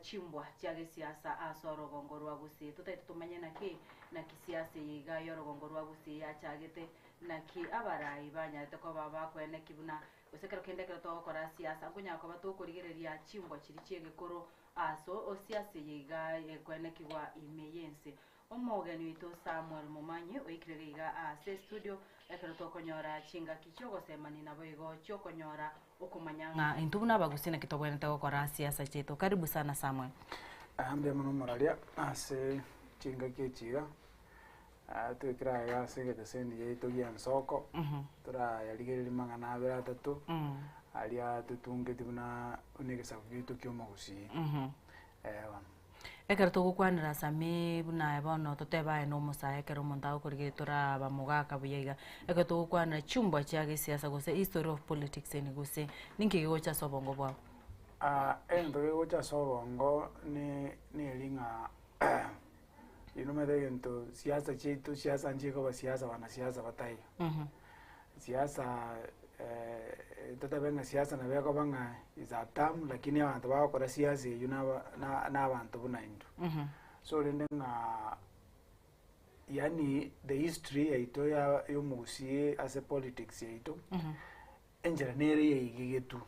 chimbwa chia gesiasa ase orogongo rwa Gusii. Totaete tomanye naki naki siasa eye iga y'orogongo rwa Gusii yachagete, naki abarai banyarete koba bakoeneki buna gose ekero kende ekero togokora siasa nkonyara koba tokorigereria chimbwa chiria chi'egekoro ase siasa eye iga ekoenekigwa ime y'ense. Omogeni oito Samuel Momanyi oikire iga ase estudio ekero tokonyora chingaki chiogosemania naboigo chiokonyora okomanya ng'a intwe buna abagusii naki tobwenerete gokora siasa chiaito. Karibu sana Samuel. Mbuya mono omoraria ase chingaki echi iga, twekire aiga ase egeteseni giaito gia ensoko, torayarigereria mang'ana abere atato, aria totungeti buna buna egesaku giaito kia omogusii. Bono. Ekero togokwanera Samii buna aye bono totebe aye na omosae ekero omonto agokorigereria toraba mogaka buya iga, ekero togokwanera chimbwa chia gesiasa gose history of politics in gusii, ninki gegocha ase obongo bwao? Egento kegocha ase obongo ne neri ng'a inwe omanyete egento siasa chiaito siasa nchikoba siasa wanasiasa bataiyo. Siasa totebe ng'a siasa nabo ekoba ng'a is a term lakini abanto bagokora siasa eywo naba na nabanto buna intwe. So rende ng'a yaani the history yaito ya ya omogusii ase politics yaito, enchera nere yaigegetwe,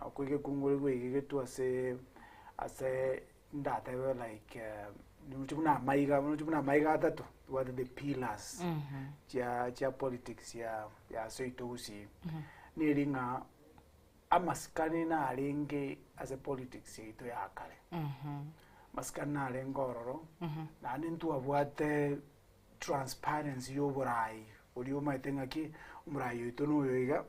okwa egekungu gwaigegetwe ase ase ndatebe like roche buna amaiga roche buna amaiga atato tobwate the pillars chia chia politics ya ya seito gusii neri ng'a amasikani narenge ase politics yaito ya kare amasikani narenge ororo naende ntwabwate transparency ya oborai oria omanyete ng'aki omorai oito noyo iga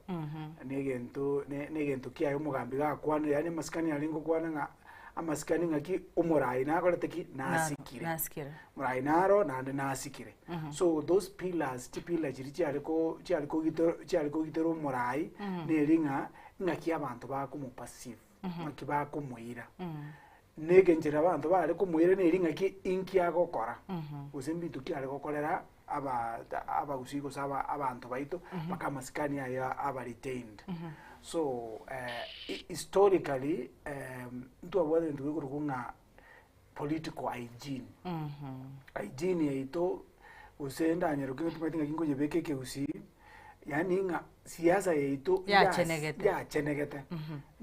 na egento ne na egento kiaye omogambi gakwanire yaani amasikani arenge gokwana ng'a amasikani ng'aki omorai nakorete ki? Nasikire. Nasikire. Morai naro naende nasikire. So those pillars chipillar chiria chiare ko chiare kogitero chiare kogitera omorai neri ng'a ng'aki abanto bakomoperceive ng'aki bakomoira. Na egenchera abanto bare komoira neri ng'aki inki agokora, gose mbinto ki are gokorera aba abagusii gose aba abanto baito mpaka amasikani aye aba retained. So historically ntwabwate egento gekorokwa ng'a political hygiene. Hygiene yaito gose ndanyeroke timanyeti ng'aki nkoyebeka ekegusii, yaani ng'a siasa yaito Yachenegete. yachenegete,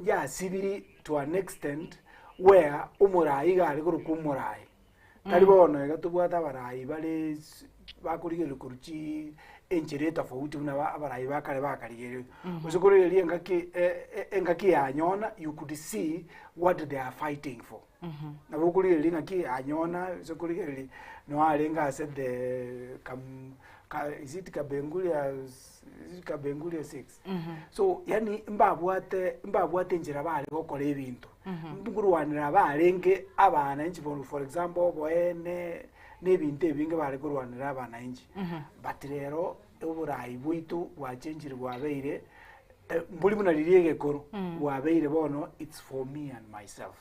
yasibiri to an extent where omorai iga are korokwa omorai. Tari bono iga tobwate abarai bare bakorigereria korwa chi enchera etofauti buna ba abarai ba kare bakarigereria. Gose korigereria engaki engaki ya nyona you could see what they are fighting for. Nabo okorigereria ng'aki yanyona ase okorigereria no arenge ase the kam ka is it Kabenguria is it Kabenguria 6 so yaani mbabwate mbabwate enchera bare gokora ebinto nkorwanera barenge abananchi bono for example oboene na ebinto ebinge bare korwanera abananchi. But rero oborai bwaito bwachenchire bwabeire mbori buna riria egekoro bwabeire bono it's for me and myself.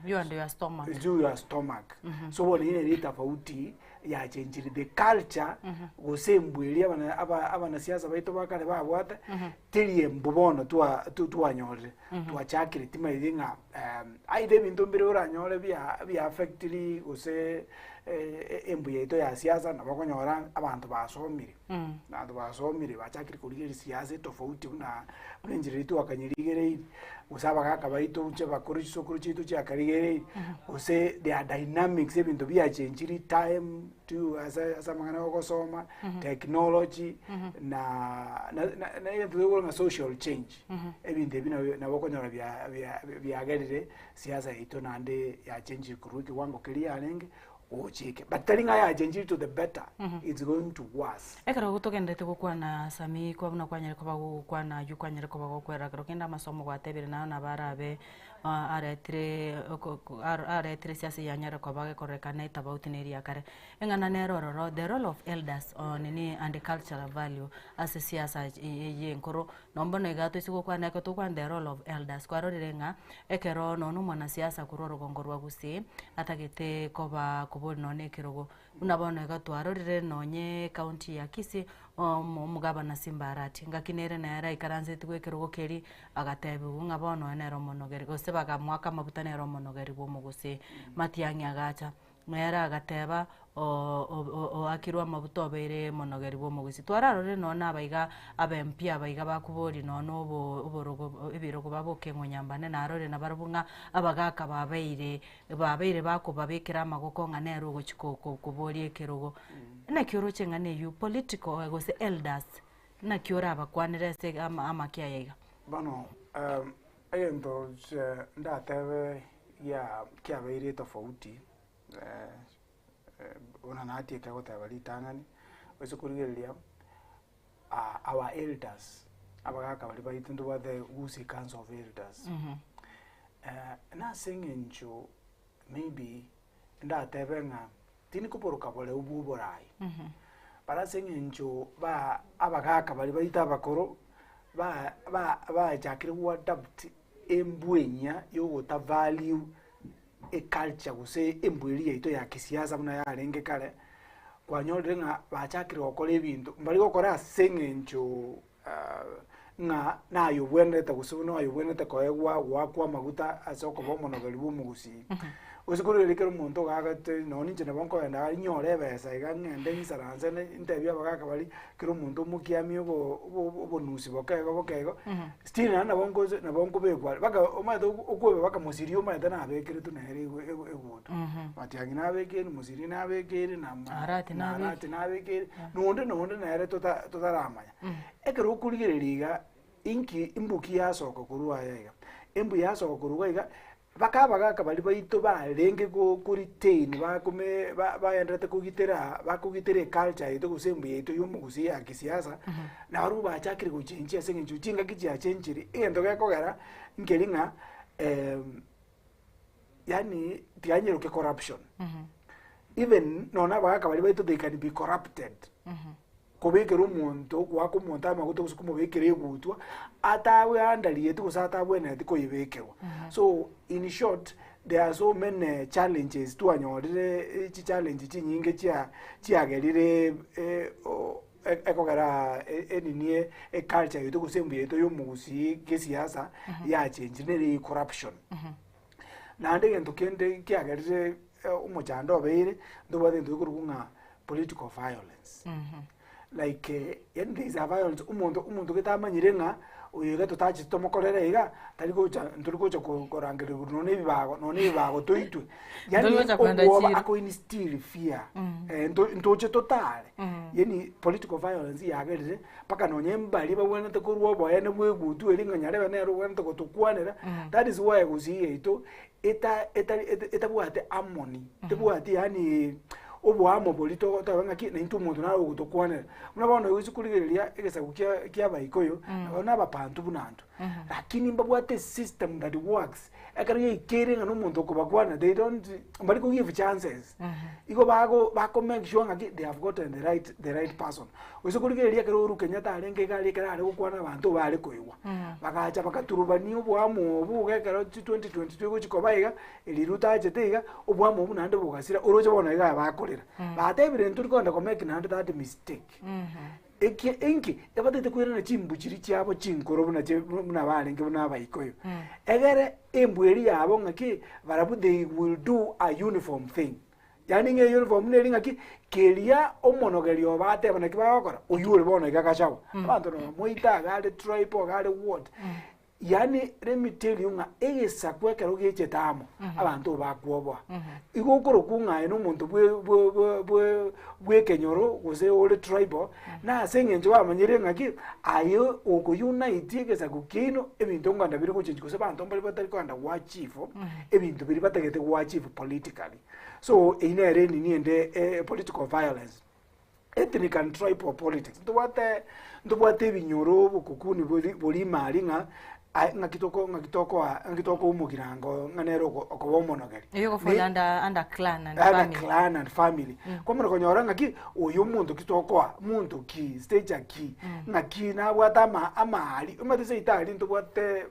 You and your stomach. It's you your stomach. So bono ere etofauti yachenchire the culture gose embwa eria abana aba abanasiasa baito ba kare babwate teri embwa bono twa twa twanyorire. Twachakire timaeti ng'a aidha ebinto mbire oranyore bia bia affectiri gose embwa yaito ya siasa nabo okonyora abanto basomire. Abanto basomire bachakire korigereria siasa etofauti buna buna enchera eria twakanyerigereirie, gose abagaka baito inche bakoro chisokoro chiaito chiakarigereirie, gose their dynamics ebinto biachenchiri time to ase ase amang'ana ya ogosoma, technology na na na egento tokoroka ng'a social change. Ebinto ebi nabio nabo okonyora bia bia biagerire siasa yaito naende yachenchire korwa ekewango keria yarenge. Gochike but tari ng'a yachenchiri to the better, it's going to worse. Ekero togenderete gokwana Sammy kwa buna kwanyare koba gogokwana aywo kwanyare koba gokwerera kero kende amasomo gwatebire naye nabo arabe aretire aretire siasa eyanyare koba gekorekana etabauti na eria kare. Eng'ana nere ororo the role of elders on nini and cultural value ase siasa eye enkoro Nonya bono iga toise gokwana ekero tokwana the role of elders, kwarorire ng'a ekero nonya omwanasiasa korwa orogongo rwa Gusii atagete koba kobori nonya na ekerogo, buna bono iga twarorire nonye ecounty ya Kisii, omo omogabana Simba Arati, ngaki nere nere aikaransetiwe ekerogo keria, agatebiwa ng'a bono oyo nere omonogeri, gose bagamoaka amabuta nere omonogeri bwa omogusii. Matiang'i agacha. Nere agateba, Oakirwe amabuta obeire monogeri bw'omogusii. Twararorire nonya na abaiga abempia abaiga bakoboria nonya na oborogo ebirogo baboke ng'onyambane narorire nabarabwo ng'a abagaka babeire babeire bakobabekera amagoko ng'a nere ogochia koboria ekerogo. Naki oroche ng'a neywo political gose elders naki orabakwanere ase amakia aya iga? Bono egento ndatebe gia kiabeire etofauti buna natieke goteba ritang'ani, ase korigereria our elders, abagaka baria baito ntobwate Gusii Council of Elders, nase eng'encho maybe ndatebe ng'a tindi koboroka boreu bwa oborai, but ase eng'encho ba abagaka baria baito abakoro ba ba bachakire go adapt embwa enyia yogota value eculture gose embwa eria yaito ya kisiasa buna yarenge kare, kwanyorire ng'a bachakire gokora ebinto, mbari gokora ase eng'encho ng'a naye obwenerete gose buna oyo obwenerete koegwa goakwa amaguta ase okoba omonogeri bwa omogusii. Gose korende ekero omonto ogagete nonye inche nabo nkoenda iga nyore ebesa iga ng'ende nyisaranse ntebie abagaka baria, kera omonto omokiamie obo obo obonusi boke igo boke igo, still naende nabo nkoche nabo nkobekwa are, mpaka omanyete okoeba mpaka mosiria omanyete nabekeretwe nere ego ego egutu. Matiang'i nabekeire, mosiria nabekeire, na ma Arati na nabekeire. Arati nabekeire, na onde na onde nere tota totaramanya. Ekero okorigereria iga, inki imbuki yasoka korwa aya iga, embu yasoka korwa iga iga, Mpaka abagaaka baria baito barenge ko retain bakome bagendererete kogitera bakogitera eculture yaito gose embu yaito ya omogusii ya kisiasa, nabarabwo bachakire gochenchia ase eng'encho chingaki chiachenchire, egento gekogera nkeri ng'a yaani tiganyerokia corruption. Even nonye abagaka baria baito they can be corrupted. Kobekera omonto, goaka omonto amaguta gose komobekera egutwa, atabweandarieti gose atabwenereti koyebekerwa. So in short, there are so many challenges twanyorire chichallenge chinyinge chia chiagerire ekogera enini eculture yaito gose embu yaito ya omogusii gesiasa yachenchire nere corruption. Naende egento kende kiagerire omochando obeire, ntobwate egento gekorokwa ng'a political violence. Like yaani there is a violence, omonto omonto gete amanyire ng'a. Oyo iga totacheti tomokorere iga, tari gocha ntori gocha ko- korangerigwa nonya na ebibago nonya na ebibago toitwe. Ntori Yaani gocha kogenda obwoba chiro. ako instill fear Mm. eh, nto- ntoche totare Mm. yaani political violence yagerire mpaka nonya mbaria babwenerete korwa oboene bwa egutu eria ng'a nyarebe nere obwenerete gotokwanera, Mm. that is why gusii yaito eta etari etabwati harmony, tebwati yaani oboamo boria togotoba ng'aki naintwe omonto nare ogotokwanera. Buna bono ogochi korigereria egesaku kia kia abaikoyo, nabo na abapantu buna intwe, lakini mbabwate esystem that works, ekero yaikeire ng'a na omonto okobakwanera they don't mbari ko give chances, igo bago bako make sure ng'aki they have gotten the right the right person. Gose korigereria ekero Uhuru Kenyatta arenge iga aria ekero are gokwana abanto bare koigwa, bagacha bagaturubania oboamo obo iga ekero chi 2022 egochi koba iga, eri Ruto achete iga, oboamo obwo naende bogasira, oroche bono iga bakorera. Batebire ntori kogenda ko make naende that mistake. Eki inki, ebatagete koirana chimbu chiria chiabo chinkoro buna chi buna barenge buna abaikoyo. Egere embwa eria yabo ng'aki, barabwo they will do a uniform thing. Yaani ng'a eyuniform neri ng'aki, keria omonogeri obo ateba naki bagokora, oywo ore bono iga gachagua. Abanto nabo moita iga are tribe iga are what. Yaani let me tell you ng'a egesaku ekero gechete amo, abanto bakwoboa. Igo okorokwa ng'a aye na omonto bwe bwe bwe bwe bwa ekenyoro gose ore tribal, na ase eng'encho bamanyire ng'aki, aye oko unite egesaku kiaino, ebinto nkogenda bire gochengi gose abanto mbare batari kogenda goachieve, ebinto biria batagete goachieve politically. So eyio nere enini ende eh, political violence. Ethnic and tribal politics, ntobwate ntobwate ebinyoro obokukuni bori bori ime aria ng'a aye ng'aki toko ng'aki tokoa ng'aki tokoa omogirango ng'a nere oko okoba omonogeri. Eyio go fall Ne- under under clan and under family. clan and family. Mm. Kwamana konyora ng'aki oyo omonto ki tokoa monto ki stature ki Mm. ng'aki nabwate ama amaari omanyete seito aria ntobwate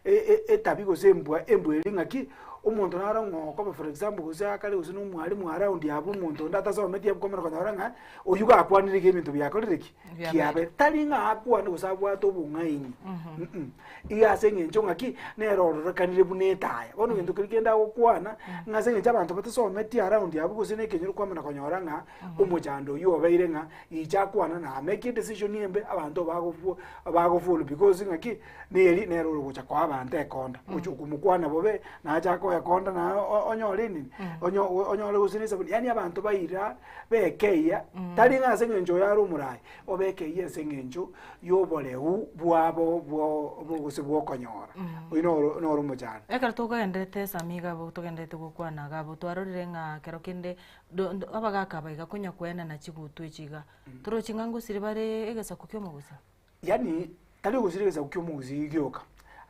e- e- etabi gose embwa embwa eria ng'aki Omonto naro ng'a okoba for example gose akare gose na omwalimu around abwo omonto onde atasometi abwo kwamanya konyora ng'a oywo gakwanire iga ebinto biakorire ki? Biabeire. Kiabeire. Tari ng'a akwane gose abwate obong'aini mm iga ase eng'encho ng'aki, nere ororekanire buna etaya. Bono gento keria kende agokwana, ng'a ase eng'encho abanto batasometi around abwo gose na ekenyoro kwamanya konyora ng'a omochando oywo obeire ng'a inche akwana na amake edecision embe abanto bagofu bagofollow because ng'aki. Neri nere ore gocha koa abanto ekonda, ogocha komokwana bobe, nache akoe ekonda na onyore enini, onyo onyore gose na esabuni, yaani abanto baira bekeyia, tari ng'a ase eng'encho oyo are omorai, obekeyie ase eng'encho ya oboreu bwabo bwo bwo gose bwa okonyora. Oyio noro noro omochando. Ekero togenderete esami iga abwo togenderete gokwana iga abwo, twarorire ng'a kero kende do do abagaka aba iga konya koenana chigutu echi iga, torochi ng'a ngosire bare egesaku kia omogusa? Yaani tari ogosira egesaku kia omogusii gioka,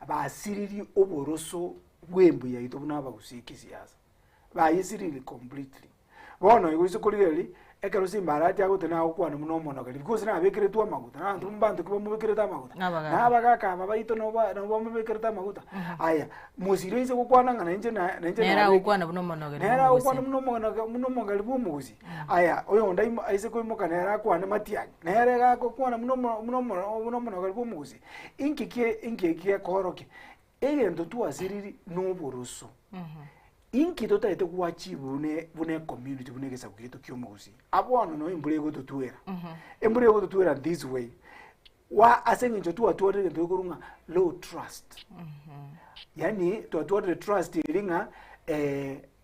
basiririe oboroso bw'embu yaito buna abagusii kisiasa, bayesiririe completely. Bono igo ase korigereria, ekero Simba Arati agotena agokwana buna omonogeri because nabekeretwe amaguta, na abanto mbanto ki bamobekerete amaguta? Nabagaka. Na abagaka aba baito noba nabo bamobekerete amaguta. Aya, mosiri oise gokwana ng'a nainche na nainche Nere nabe- agokwana buna omonogeri nere bwa agokwana omogusii. buna omonoge buna omogeri bwa omogusii. Aya, oyonde aimo aise koimoka nere akwane matiang'i, nere iga agokwana buna omo buna omo buna omonogeri bwa omogusii. Inki kie inki eki gekoorokia? Egento twasiriri na oboroso. Inki totagete goachieve buna buna ecommunity buna egesaku giaito kia omogusii? Abono noo embura egototwera. Embura egototwera this way, wa ase eng'encho twatwarire egento gekorwa ng'a low trust. Yaani twatwarire trust eria ng'a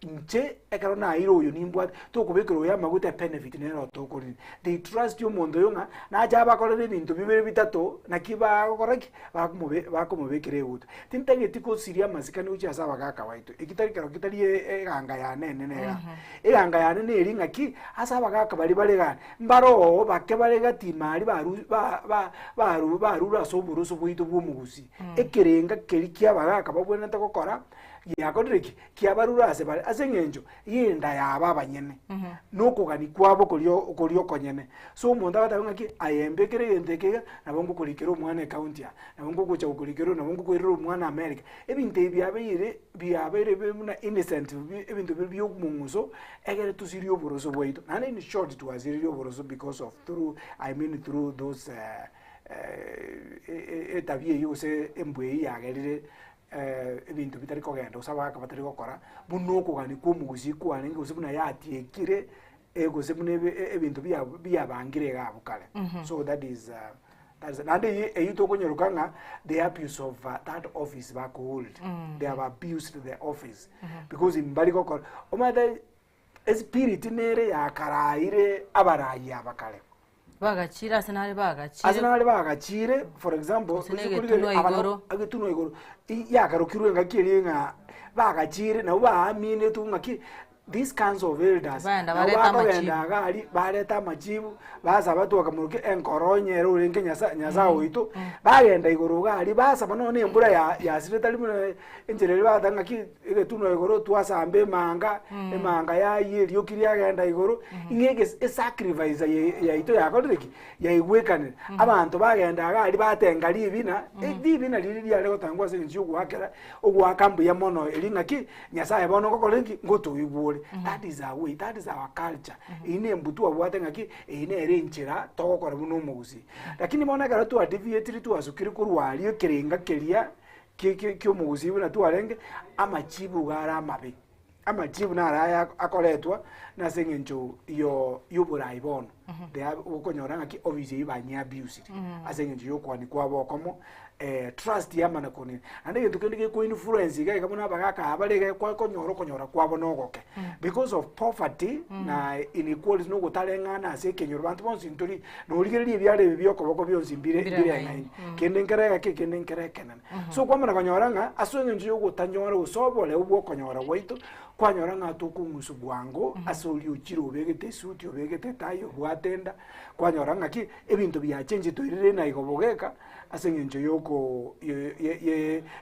inche ekero naeire oyo nimbwate, tokobekera oyo amaguta ebenefit nere otokorire. They trust omonto oyo ng'a nache abakorere ebinto bibere bitato naki bagokora ki? Bakomobe bakomobekera eguta. Tintageti gosiria amasikani gochia ase abagaka baito, eki tari kero kitari eganga yane enene igaa. Eganga yane neri ng'aki, ase abagaka baria bare igaa, mbare oo bake bare gati ime aria baru ba ba baru barure ase oboroso bwaito bwa omogusii. Ekerenga keria kia abagaka babwenerete gokora, giakorire ki? Kiabarure ase bare, ase eng'encho y'enda yabo abanyene, na okogania kwabo koria koria okonyene. So omonto agateba ng'aki, aye mbekere egento eke iga, nabo ngokorikera omwana ecounty aa, nabo ngogocha gokorikera oyo, nabo ngokoirera omwana America. Ebinto ebi biabeire biabeire buna innocent ebinto bire bia omong'uso, egere tosirie oboroso bwaito. Naende in short twasiririe oboroso because of through I mean through those etabia eywo gose embwa eywo yagerire ebinto bitari kogenda gose abagaka batari gokora, buna okogania kwa omogusii kwarenge gose buna yatiekire gose buna ebinto biabangire iga abwo kare. So that is. That is naende eyio eyio tokonyeroka ng'a the abuse of that office bakohold. They have abused the office because mbari gokora omanyete espirit nere yakaraire abarai aba kare. Bagachire ase nare bagachire. Ase nare bagachire for example Gose na egetunwa igoro. Egetunwa igoro yakarokirwe engaki eria ng'a bagachire nabo baaminetwe ng'aki These kinds of elders Baenda nabo bareta bakogenda amachibu. iga aria bareta amachibu basaba twakamorokia enkoro onye ere orenge Nyasaye Nyasaye oito bagenda igoro iga aria basaba nonye na embura ya yasire tari buna enchera eria bagoteba ng'aki egetunwa igoro twasamba emanga emanga yayia erioki riagenda igoro ng'a eges esacrifice ye yaito yakorire ki? Yaigwekanire. Abanto bagenda iga aria batenga ribina ribina riria riare gotangwa ase eng'encho ya ogoakera ogoaka mbuya mono erio ng'aki. Nyasaye bono ngokora inki? Ngotoigwa ore. That is our way, that is our culture. Eyio ne embutwa twabwate ng'aki, eyio nere enchera togokora buna omogusii. Lakini bono ekero twadeviatire twasukire korwa aria ekerenga keria ki- ki- kia omogusii buna twarenge, amachibu iga are amabe. Amachibu naro aya akoretwa nase eng'encho yo ya oborai bono. They have okonyora ng'aki ofisi eyio banyeabusire ase eng'encho ya okoani kwabo okomo. trust yamana konena. Naende egento kende geko influence iga iga buna abagaka aba bare iga kwakonyora okonyora kwabo na ogoke. Because of poverty na inequality na ogotareng'ana ase ekenyoro banto bonsi ntori norigereria ebiara ebi bia okoboko bionsi mbire mbireng'aini. Kende nkere egeke kende nkere ekenene. So kwamana konyora ng'a ase eng'encho ya ogotanyora gose oboreu bwa okonyora gwaito, kwanyora ng'a tokong'uswa bwango ase oria ochire obegete esuti obegete etai obwate enda, kwanyora ng'aki ebinto biachenchete oirire naigo bogeka. ase eng'encho yoko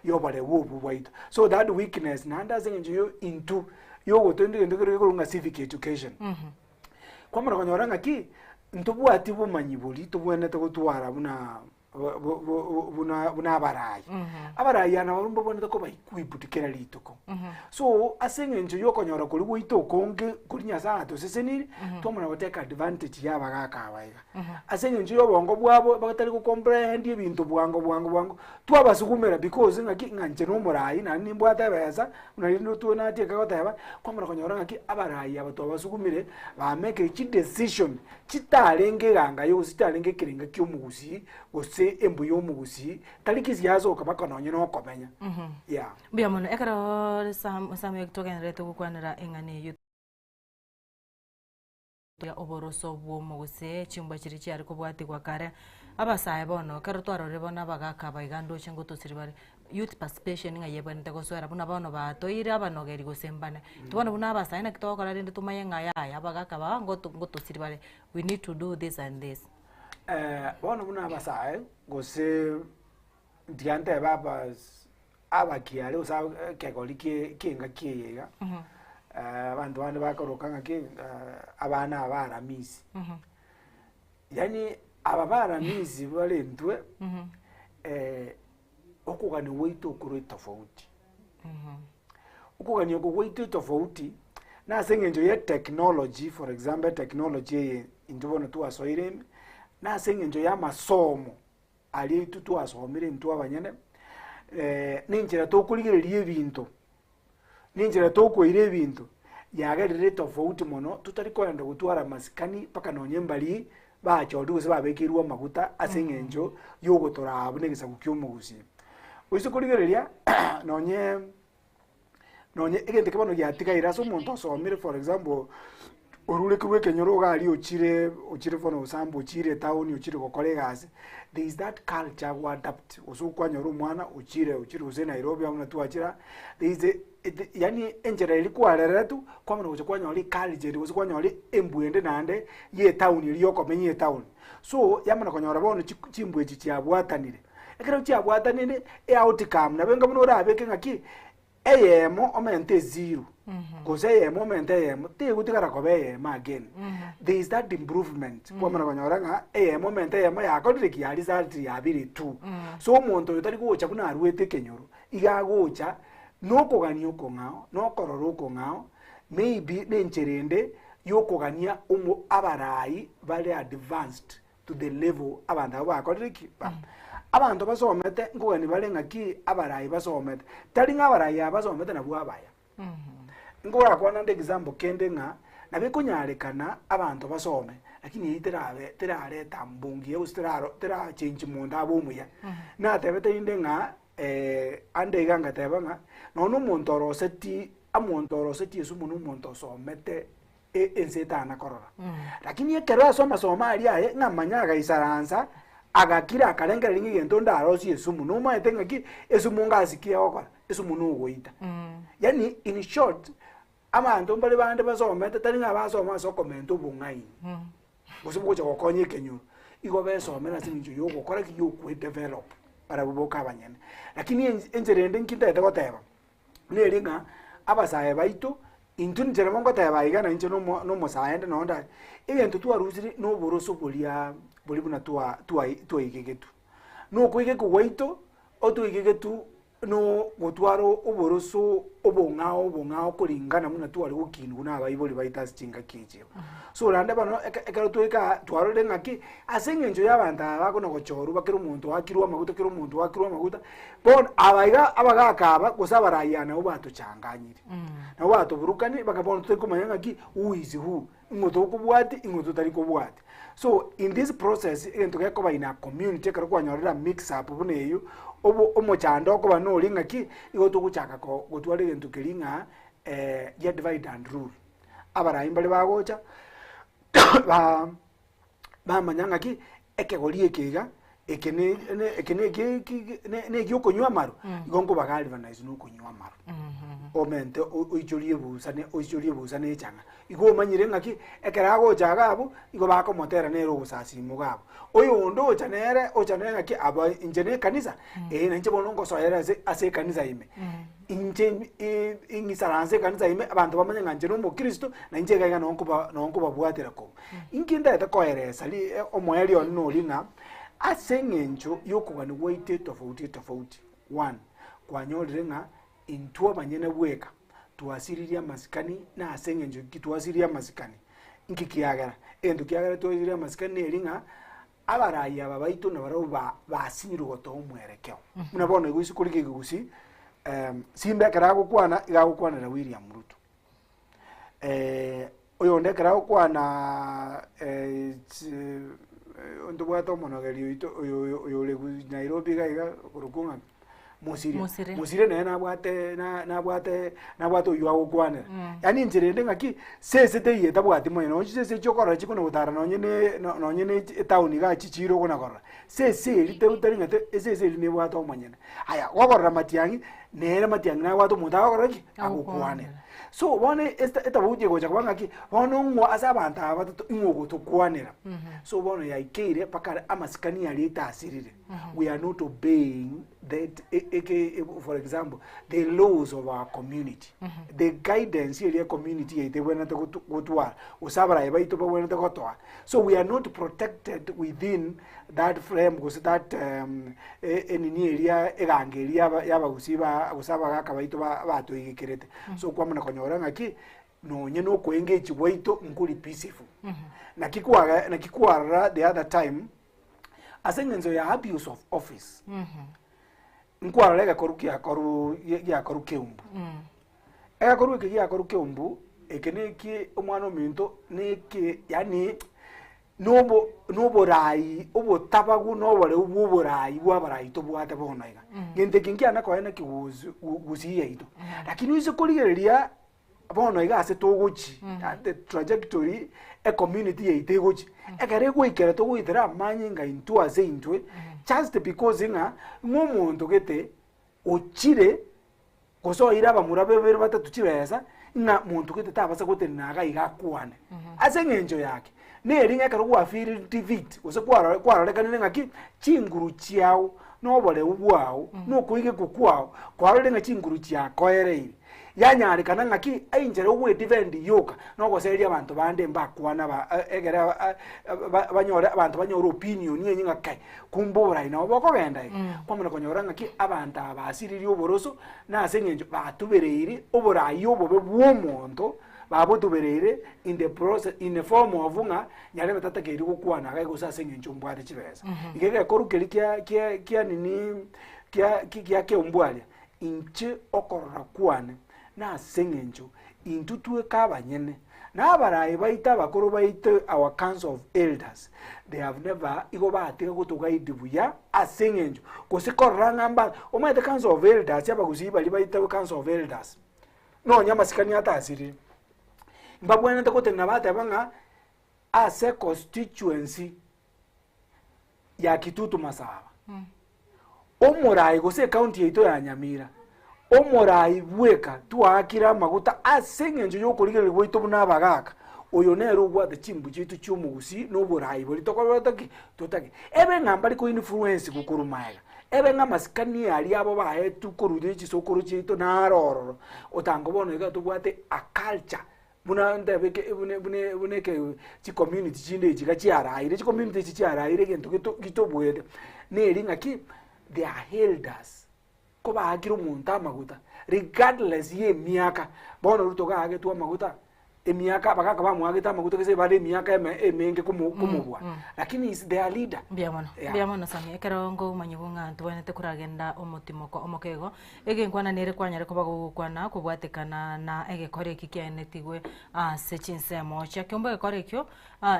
y'oboreu obwo bwaito. So that weakness naende ase eng'encho yo intwe yogotoinda egento kere gekorwa ng'a civic education. Kwamana konyora ng'aki, ntobwati bomanyi boria tobwenerete gotwara buna buna buna abarai. Abarai aba nabo mbabwenerete koba equipped kera rituko. So ase eng'encho yokonyora koria gwaito okonge koria Nyasaye atosesenirie, twamanya gotake advantage ya abagaka aba iga. Ase eng'encho y'obongo bwabo batari gocomprehend ebinto bwango bwango bwango, twabasugumera because ng'aki ng'a inche na omorai naende nimbwate ebesa, buna rinde otwo natieka goteba, kwamana konyora ng'aki abarai aba twabasugumire bamekire chidecision chitarenge eganga gose chitarenge ekerenga kia omogusii gose embu ya omogusii, tari kisiasa oka mpaka nonye na okomenya yeah. Mbuya mono, ekero Sam Samuel togendererete gokwanera eng'ana eyio. Oboroso bw'omogusii, chimbwa chiria chiare kobwatigwa kare, abasae bono ekero twarorire bono abagaka aba iga ndoche ngotosiri bare, youth participation ng'a yebwenerete gosoera buna bono batoire abanogeri gose mbane. Intwe bono buna abasae naki togokora rende tomanye ng'a yaya abagaka aba ngoto ngotosiri bare, we need to do this and this. Bono buna abasae gose ntiga ntebe abas abakiare gose ekegori kie ki'engaki eye iga, abanto bande bakoroka ng'aki abana aba aramisi. Yaani aba ba aramisi bare intwe, okogania gwaito okore tofauti. Okogania oko gwaito etofauti, na ase eng'encho ya etechnology for example etechnology eye intwe bono twasoire ime, na ase eng'encho ya amasomo. Aria intwe twasomire intwe abanyene, nenchera tokorigereria ebinto, nenchera tokoira ebinto, yagerire etofauti mono totari kogenda gotwara amasikani mpaka nonye mbaria bachorire gose babekeirwe amaguta ase eng'encho ya ogotoraa buna egesaku kia omogusii. Oise korigereria nonye nonye egento eke bono giatigaire ase omonto osomire for example, orure korwa ekenyoro iga aria ochire ochire bono gosamba ochire etown ochire gokora egasi, there is that culture ago adapt gose okwanyora omwana ochire ochire gose Nairobi amo twachire aa, there is a yaani enchera eria kwareretwe, kwamanya gocha kwanyora eculture eria gose kwanyora embwa ende naende ya etown eria ya okomenya etown. So, yamana konyora bono chimbwa echi chiabwatanire. Ekero chiabwatanire, eoutcome nabo enga buna orabeke ng'aki, eyemo omente ezero, gose eyemo omente eyemo, tegotigara koba eyemo again. There is that improvement, kwamana konyora ng'a eyemo omente eyemo yakorire ki? Ya result yabire two. So omonto oyo tari gocha buna arwete ekenyoro, iga agocha na okogania okong'ao, na okorora okong'ao, maybe na enchera ende ya okogania omo abarai bare advanced. to the level abanto abwo bakorire ki? Ba. Abanto basomete nkogani bare ng'aki abarai basomete, tari ng'a abarai aba basomete nabwo abaya. Nkorakwana nde example kende ng'a nabo ekonyarekana abanto basome, Lakini eyio terabe terareta mbongiya gose teraro terachengi monto abe omuya. Natebete rinde ng'a ande iga ngateba ng'a, nonye na omonto oroseti amonto oroseti esumu na omonto osomete e- ense etana korora. Lakini ekero ase amasomo aria aye, ng'a manya agaisaransa, agakira akarengereria ng'a egento ndarosie esumu, nomaete ng'aki esumu ngasi ki egokora? Esumu na ogoita. Yaani in short, abanto mbare bande basomete tari ng'a basoma ase okomenta obong'aini, gose bogocha gokonya ekenyoro, igo besomera ase eng'encho ya ogokora ki? Ya okwedevelop barabwo boka abanyene. Lakini ench enchera ende nki ntagete goteba, neri ng'a abasae baito, intwe inche nabo ngoteba iga na inche na omo na omosae inde nonye ndare, egento twarusire na oboroso boriaa boria buna twa twai twaigegetwe. Na okoigekwa gwaito, otwaigegetwe no gotwara oboroso obong'ao obong'ao koringana buna tware gokinigwa na abaibori baito ase chingaki echio. So naende bono eke ekero twaika aa twarorire ng'aki, ase eng'encho ya abanto aba bakona gochorwa ba kera omonto oakirwe amaguta kera omonto oakirwe amaguta, bono aba iga abagaka aba gose abarai aba nabwo batochanganyire. Nabwo batoburukani mpaka bono totari komanya ng'aki who is who, ing'o tokobwatia ing'o totari kobwatia. So in this process egento gekoba in a community ekero kwanyorire a mix up buna eywo, obo omochando okoba noria ng'aki, igo togochaka ko gotwara egento keria ng'a gia divide and rule. Abarai mbare bagocha ba bamanya ng'aki ekegori eke iga, eke ne ne eke ne eke ki ne ne egiokonywa amarwa, igo nkoba galvanized na okonywa amarwa. Omente o- oichorie ebusa ne oichorie ebusa na echang'a. Igo omanyire ng'aki, ekero agocha iga abwo, igo bakomotera nere ogosasima iga abwo. Oyonde ocha nere, ocha nere ng'aki aba inche na ekanisa, eh nainche bono ngosoera ase ase ekanisa ime. Inche ing'isaranse ekanisa ime, abanto bamanye ng'a inche na omokristo, na inche iga iga noo nkoba noo nkobabwatera korwa. Inki ntagete koeresa ri omoerio one noria ng'a, ase eng'encho ya okogania gwaito etofauti etofauti, one, kwanyorire ng'a intwe abanyene bweka twasiririe amasikani na ase eng'encho ki twasiririe amasikani, nki kiagera? Egento kiagera twasiririe amasikani neri ng'a abarai aba baito nabarabwo ba basinyirwe gotoa omwerekeo. Buna bono igo isiko riria ekegusii, simba ekero agokwana, iga agokwanera William Ruto. Oyonde ekero agokwana ntobwate omonogeri oito oyo oyo oyore Nairobi iga iga okorokwa ng'a Mosiria. Mosiria. Mosiria nere nabwate na nabwate nabwate oywo agokwanera. Yaani enchera ende ng'aki, sese teiyo etabwati moyo, nonye chisese echio okorora chikona gotara nonye ne no- nonye ne etown iga chichiro okona korora, sese eria tari tari ng'a te esese eria nebwate omonyene. Aya, gokorora matiang'i, nere matiang'i nabwate omonto agokora ki? Agokwanera. So bono esta etabauti egocha koba ng'aki, bono ng'o ase abanto aba batato ing'o ogotokwanera. So bono yaikeire mpaka are amasikani aria etasirire. We are not obeying that e- eke e- for example the laws of our community. The guidance eria community yaito ebwenerete gotu- gotwara gose abarayi baito babwenerete gotoa. So we are not protected within that frame gose that um, e- enini eria eganga eria yaba- yabagusii ba gose abagaka baito ba- batoigekerete. So kwamana konyora ng'aki nonye na okoengage gwaito nkori peaceful. Naki kwaga naki kwarora the other time ase eng'encho ya abuse of office nkwarora egekoru giakoru giakoru keumbu. Egekoru eke giakoru keumbu eke neki omwana ominto neki yaani nobo noborai obotabagu na oboreu bwa oborai bwa abarai tobwate bono iga. Gento eke nkiana koena kigusu gusii yaito. Lakini oise korigereria bono iga ase togochi the trajectory ecommunity yaito egochi, ekero egoikera togoitera amanyinga intwe ase intwe just because ng'a ng'a omonto gete ochire gose oeire abamura babere batato chibesa, ng'a monto gete tabasa gotenena iga iga akwane. Ase eng'encho yake, neri ng'a ekero gwafeelire defeat gose kwarore kwarorekanire ng'aki, chinguru chiao, na oboreu bwao, na okoigekwa kwao, kwarorire ng'a chinguru chiakoereire, yanyarekana ng'aki enchera ogwedefend yoka, na ogoseria abanto bande mbakwana ba egere ba banyore abanto banyore opinion enye ng'a kai, kumbe oborai nabo bokogenda iga. Kwamana konyora ng'aki abanto aba basiririe oboroso, na ase eng'encho batubereiri oborai obobe bwa omonto, babotubereire in the process in the form of ng'a nyarebe tatakeiri gokwana iga gose ase eng'encho mbwate chibesa. Iga egekoru keria kia kia kia nini kia kia keumbu aria, inche okorora kwane nase eng'encho intwe tweka abanyene. Na abarai baito abakoro baito our council of elders they have never igo batiga gotoguide buya ase eng'encho gose korora ng'a mba omanyete council of elders abagusii baria baito council of elders nonya amasikani atasirire mbabwenerete gotenena bateba ng'a ase constituency ya Kitutu Masaba, omorai gose ecounty yaito ya Nyamira, omorai bweka twaakire amaguta ase eng'encho yokorigereria gwaito buna abagaka, oyo nere obwate chimbu chiaito chi'omogusii na oborai boria tokoreta ki? Totagete. Ebe ng'a mbari ko influence gokorwa magega, ebe ng'a amasikani aria abo baetwe korwa chisokoro chiaito naro ororo, otango bono iga tobwate a culture Buna ntebe eke buna buna buna eke chicommunity chinde echi iga chiaraire, chicommunity echi chiaraire egento geto getobuete, neri ng'aki they are elders, ko baakire omonto amaguta regardless ya emiaka, bono Ruto iga aagetwe amaguta, emiaka abagaka bamoagete amaguta gese bare emiaka eme emenge komo komobua, lakini is their leader. Mbuya mono, Yeah. mbuya mono Sammy. Ekero nkomanya ng'a ntobwenerete koragenda omotimoko omokego, Egenkwana nere kwanyare koba gogokwana kobwatekana na egekora eki kiaenetigwe ase chinsemo chia kiombe. Egekora ekio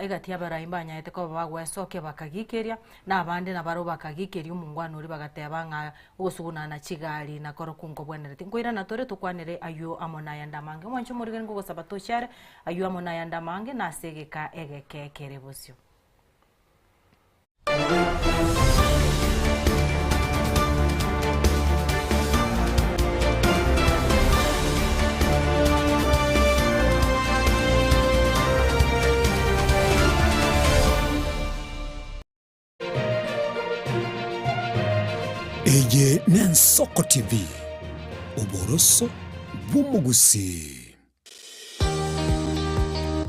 egati y'abarai mbanyaete koba bagwesokia bakagikeria, na abande nabarabwo bakagikeria omongwana oria bagateba ng'a ogosugunana chigari nakorokwo nkobwenereti. Nkoirana tore tokwanere ayio amo nayande amange. Omwanche omorigani ngogosaba tochiare ayio amo nayande amange nase egeka egeke kere bosio. Eye n'Ensoko TV, oboroso bw'omogusii.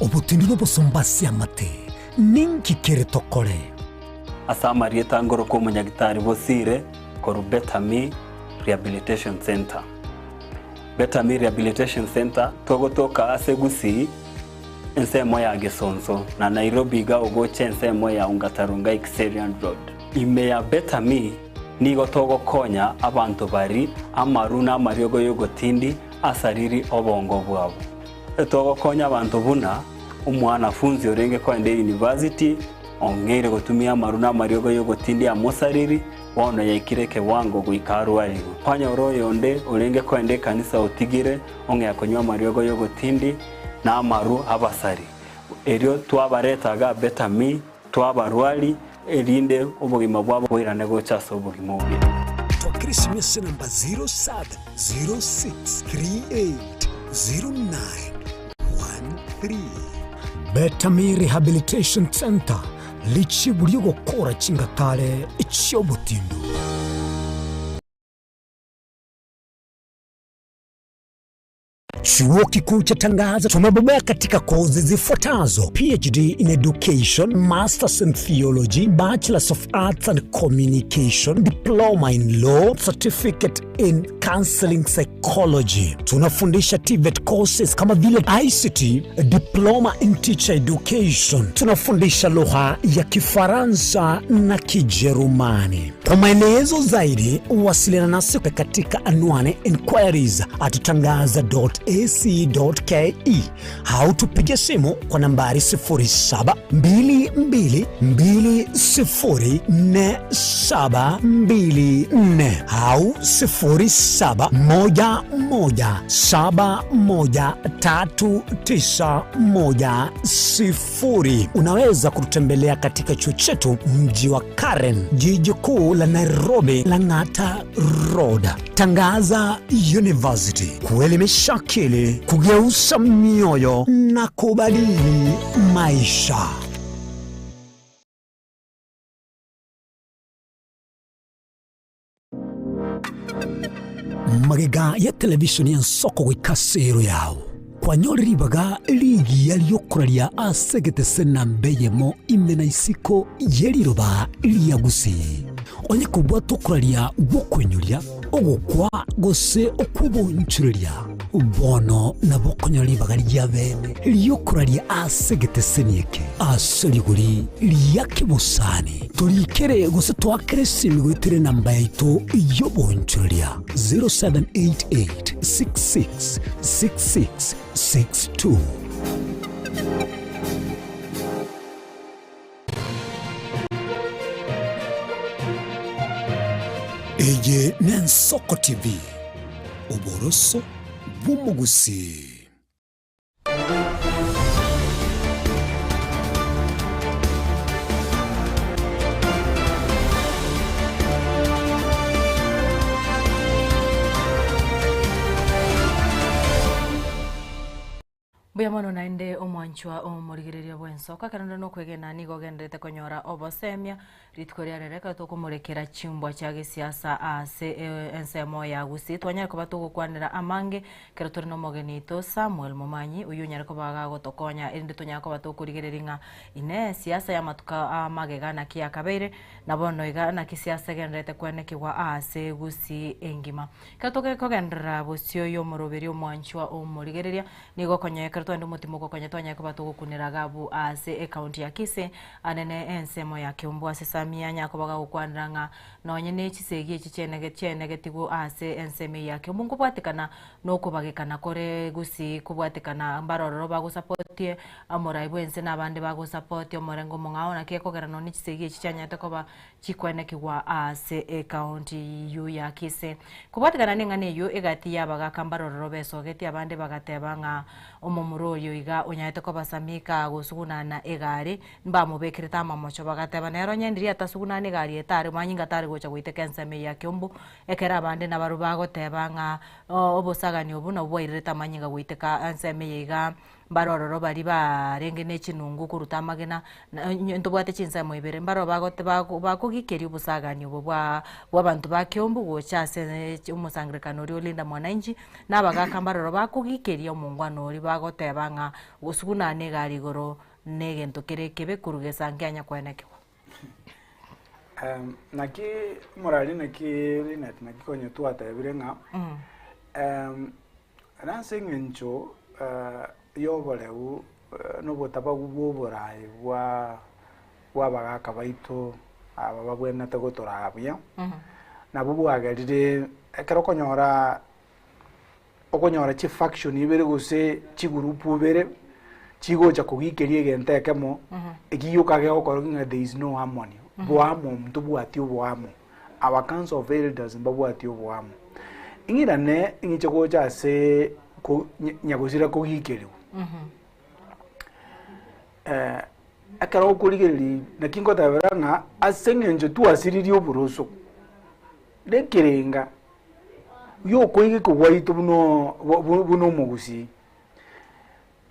Obotindi n'obosomba ase amate, ninki kere tokore? Ase amarieta ngorokwa omonyagitari Bosire korwa Better Me Rehabilitation Centre. Better Me Rehabilitation Centre togotoka ase Gusii ensemo ya Gesonso na Nairobi iga ogocha ensemo ya Ongata Rongai Kiserian Road. Ime ya Better Me nigo togokonya abanto bari amaru na amariogo yogotindi asariri obongo bwabo. Togokonya abanto buna omwanafunzi orenge koenda eyunivasiti ong'eire gotumia amaru na amariogo y'ogotindia amosariri, bono yaikire ekewango goika arwarigwe. Kwanyora oyonde orenge koenda ekanisa otigire ong'ea konywa amariogo y'ogotindi na amaru abasari. Erio twabareta iga Betami, twabarwari, erinde obogima bwabo boirane gocha ase obogima obuya. Twakera esimi ase enamba 0706380913. Betami Rehabilitation Centre, richibu ri'ogokora chingatare chi'obotindu. Chuo Kikuu cha Tangaza tumebobea katika kozi zifuatazo: PhD in Education, Masters in Theology, Bachelors of Arts and Communication, Diploma in Law, Certificate in Counseling Psychology. Tunafundisha TVET courses kama vile ICT, Diploma in Teacher Education. Tunafundisha lugha ya Kifaransa na Kijerumani. Kwa maelezo zaidi wasiliana nasi katika anwani inquiries at tangaza.ac.ke au tupige simu kwa nambari 0722204724 au 0711713910. Unaweza kututembelea katika chuo chetu mji wa Karen, jiji kuu la Nairobi, Lang'ata Road. Tangaza University, kuelimisha akili, kugeuza mioyo na kubadili maisha. Magega ya televishoni y'ensoko goika ase ero yao kwanyore ribaga rigiya riokoraria ase egetese namba eyemo ime na isiko ye riroba ria Gusii. Onye kobwata okoraria gw'okoinyoria, ogokwa, gose okw'obonchoreria, bono nabo okonyora ribaga ria bene ri'okoraria ase egeteseni eke ase rigori ria kebosani. Torikere gose toakere esimi goetera enamba yaito y'obonchoreria 0788 66 66 62. Eye n'Ensoko TV, oboroso bw'omogusii. Mbuya mono naende omwanchwa omorigereria bw'ensoko, ekero onde nokwegena nigo ogendererete konyora obosemia rituko ria rero ekero tokomorekera chimbwa chia gesiasa ase ensemo ya Gusii. Twanyare koba togokwanera amange ekero tore nomogeni oito Samuel Momanyi oyio onyare koba gagotokonya erinde tonyare koba tokorigereria ng'a inee siasa y'amatuko amagega naki yakabeire na bono iga naki siasa egendererete kwenekigwa ase Gusii engima. Ekero togekogenderera bosio y'omoroberi omwanchwa omorigereria, nigo okonye ekero twagenda omotimo okokonye twanyare koba togokunera gabu ase ecounty ya Kisii anene ensemo ya Kiumbu ase Samia nyakoba gagokwanera ng'a nonye ne chisegi echi chienege chiaenegetigwe ase ensemo eye ya Kiumbu nkobwatekana nokobagekana kore Gusii kobwatekana mbarororo bagosapotie omorai bwense na abande bagosapotia omorengo omong'ao naki ekogera nonye chisegi echi chianyarete koba chikwenekigwa ase ecounty eyio ya Kisii. Kobwatekana neng'ana eyio egati y'abagaka mbarororo besogetie abande bagateba ng'a omomura oyo iga onyarete kobasamika gosugunana egari mbamobekerete amamocho bagateba nere onye ndiria atasugunana egari etare manyinga tare gocha goiteka ensemo eye ya Kiambu ekero abande nabarobwo bagoteba ng'a obosagani obwo nabwo bwairerete amanyinga goiteka ensemo eye iga Mbare ororo baria baarenge ne chinungu koruta amagena, na ntobwate chinsemo ibere, mbare bagote bakogikeria obosagani obo bwa bw'abanto ba Kiombu gocha ase omosangererekano oria o Linda Mwananchi, na abagaka mbare ororo bakogikeria omongwana oria bagoteba ng'a gosugunana egari igoro na egento kere ekebe korwa gesa nkianya koenekigwa. Naki morari naki Linet naki konya twatebire ng'a Nase engencho y'oboreu na obotabagu bw'oboraai bw'abagaaka baito aba babwenerete gotoraa buya, nabwo bwagerire ekero okonyora okonyora chifaction ibere gose chigurupu ibere chigocha kogikeria egento ekemo, ekio gioka gegokora ng'a there is no harmony, boamo ntobwati oboamo. Our council of elders mbabwati oboamo. Ing'irane ing'iche gocha ase ko nyagosira kogikeriwa. Eh, ekero okorigereria naki ngotebera ng'a ase eng'encho twasiririe oboroso, na ekerenga giokoigeka gwaito buna buna omogusii,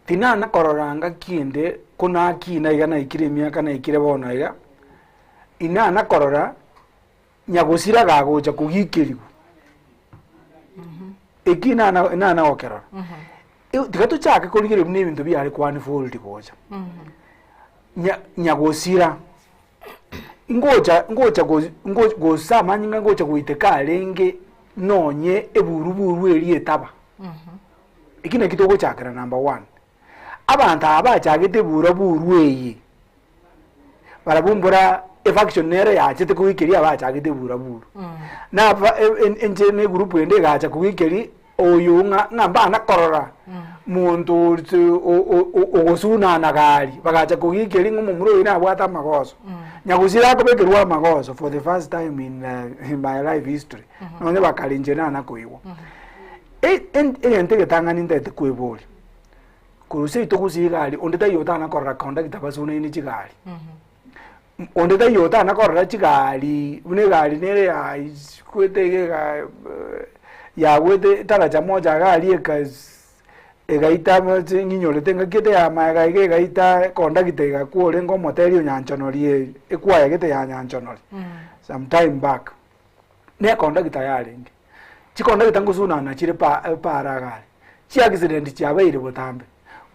tinana korora ngaki ende ko nakina iga naikire emiaka naikire bono iga, Inana korora nyagosira gagocha kogikerigwa. Eki inana inana gokerora. Tiga tochake korigereria buna ebinto biare ko unfold gocha. Nya nyagosira ngocha ngocha go gosa amanyinga ngocha goiteka arenge nonye eburuburu eria etaba. Eki naki togochakera number one. Abanto aba bachagete eburaburu eye. Barabwo mbora efaction nere yachete koikeria abachagete eburaburu. Na aba enche na egroup ende egacha koikeria oyo ng'a ng'a mbana korora monto ose ogosunana gari bagacha kogeikeria ng'a omomura oyo nabwate amagoso. Nyagusii akobekerwa amagoso for the first time in in my life history nonye bakare inche nana koigwa. Egento egetang'ani ntagete kweboria. Korwa seito gose egari, onde taiyo otana korora conductor basunaine chigari. Onde taiyo otana korora chigari, buna egari nere yakwete iga ega yagwete taracha moja iga aria ekas egaita amache ng'inyorete engaki ete ya maega iga egaita conductor egakwa orenge omoteri o Nyanchonori ekwaya gete ya Nyanchonori some time back. Ne econductor yarenge. Chikondakita ngosunana chire pa para iga aria, chiaccident chiabeire botambe,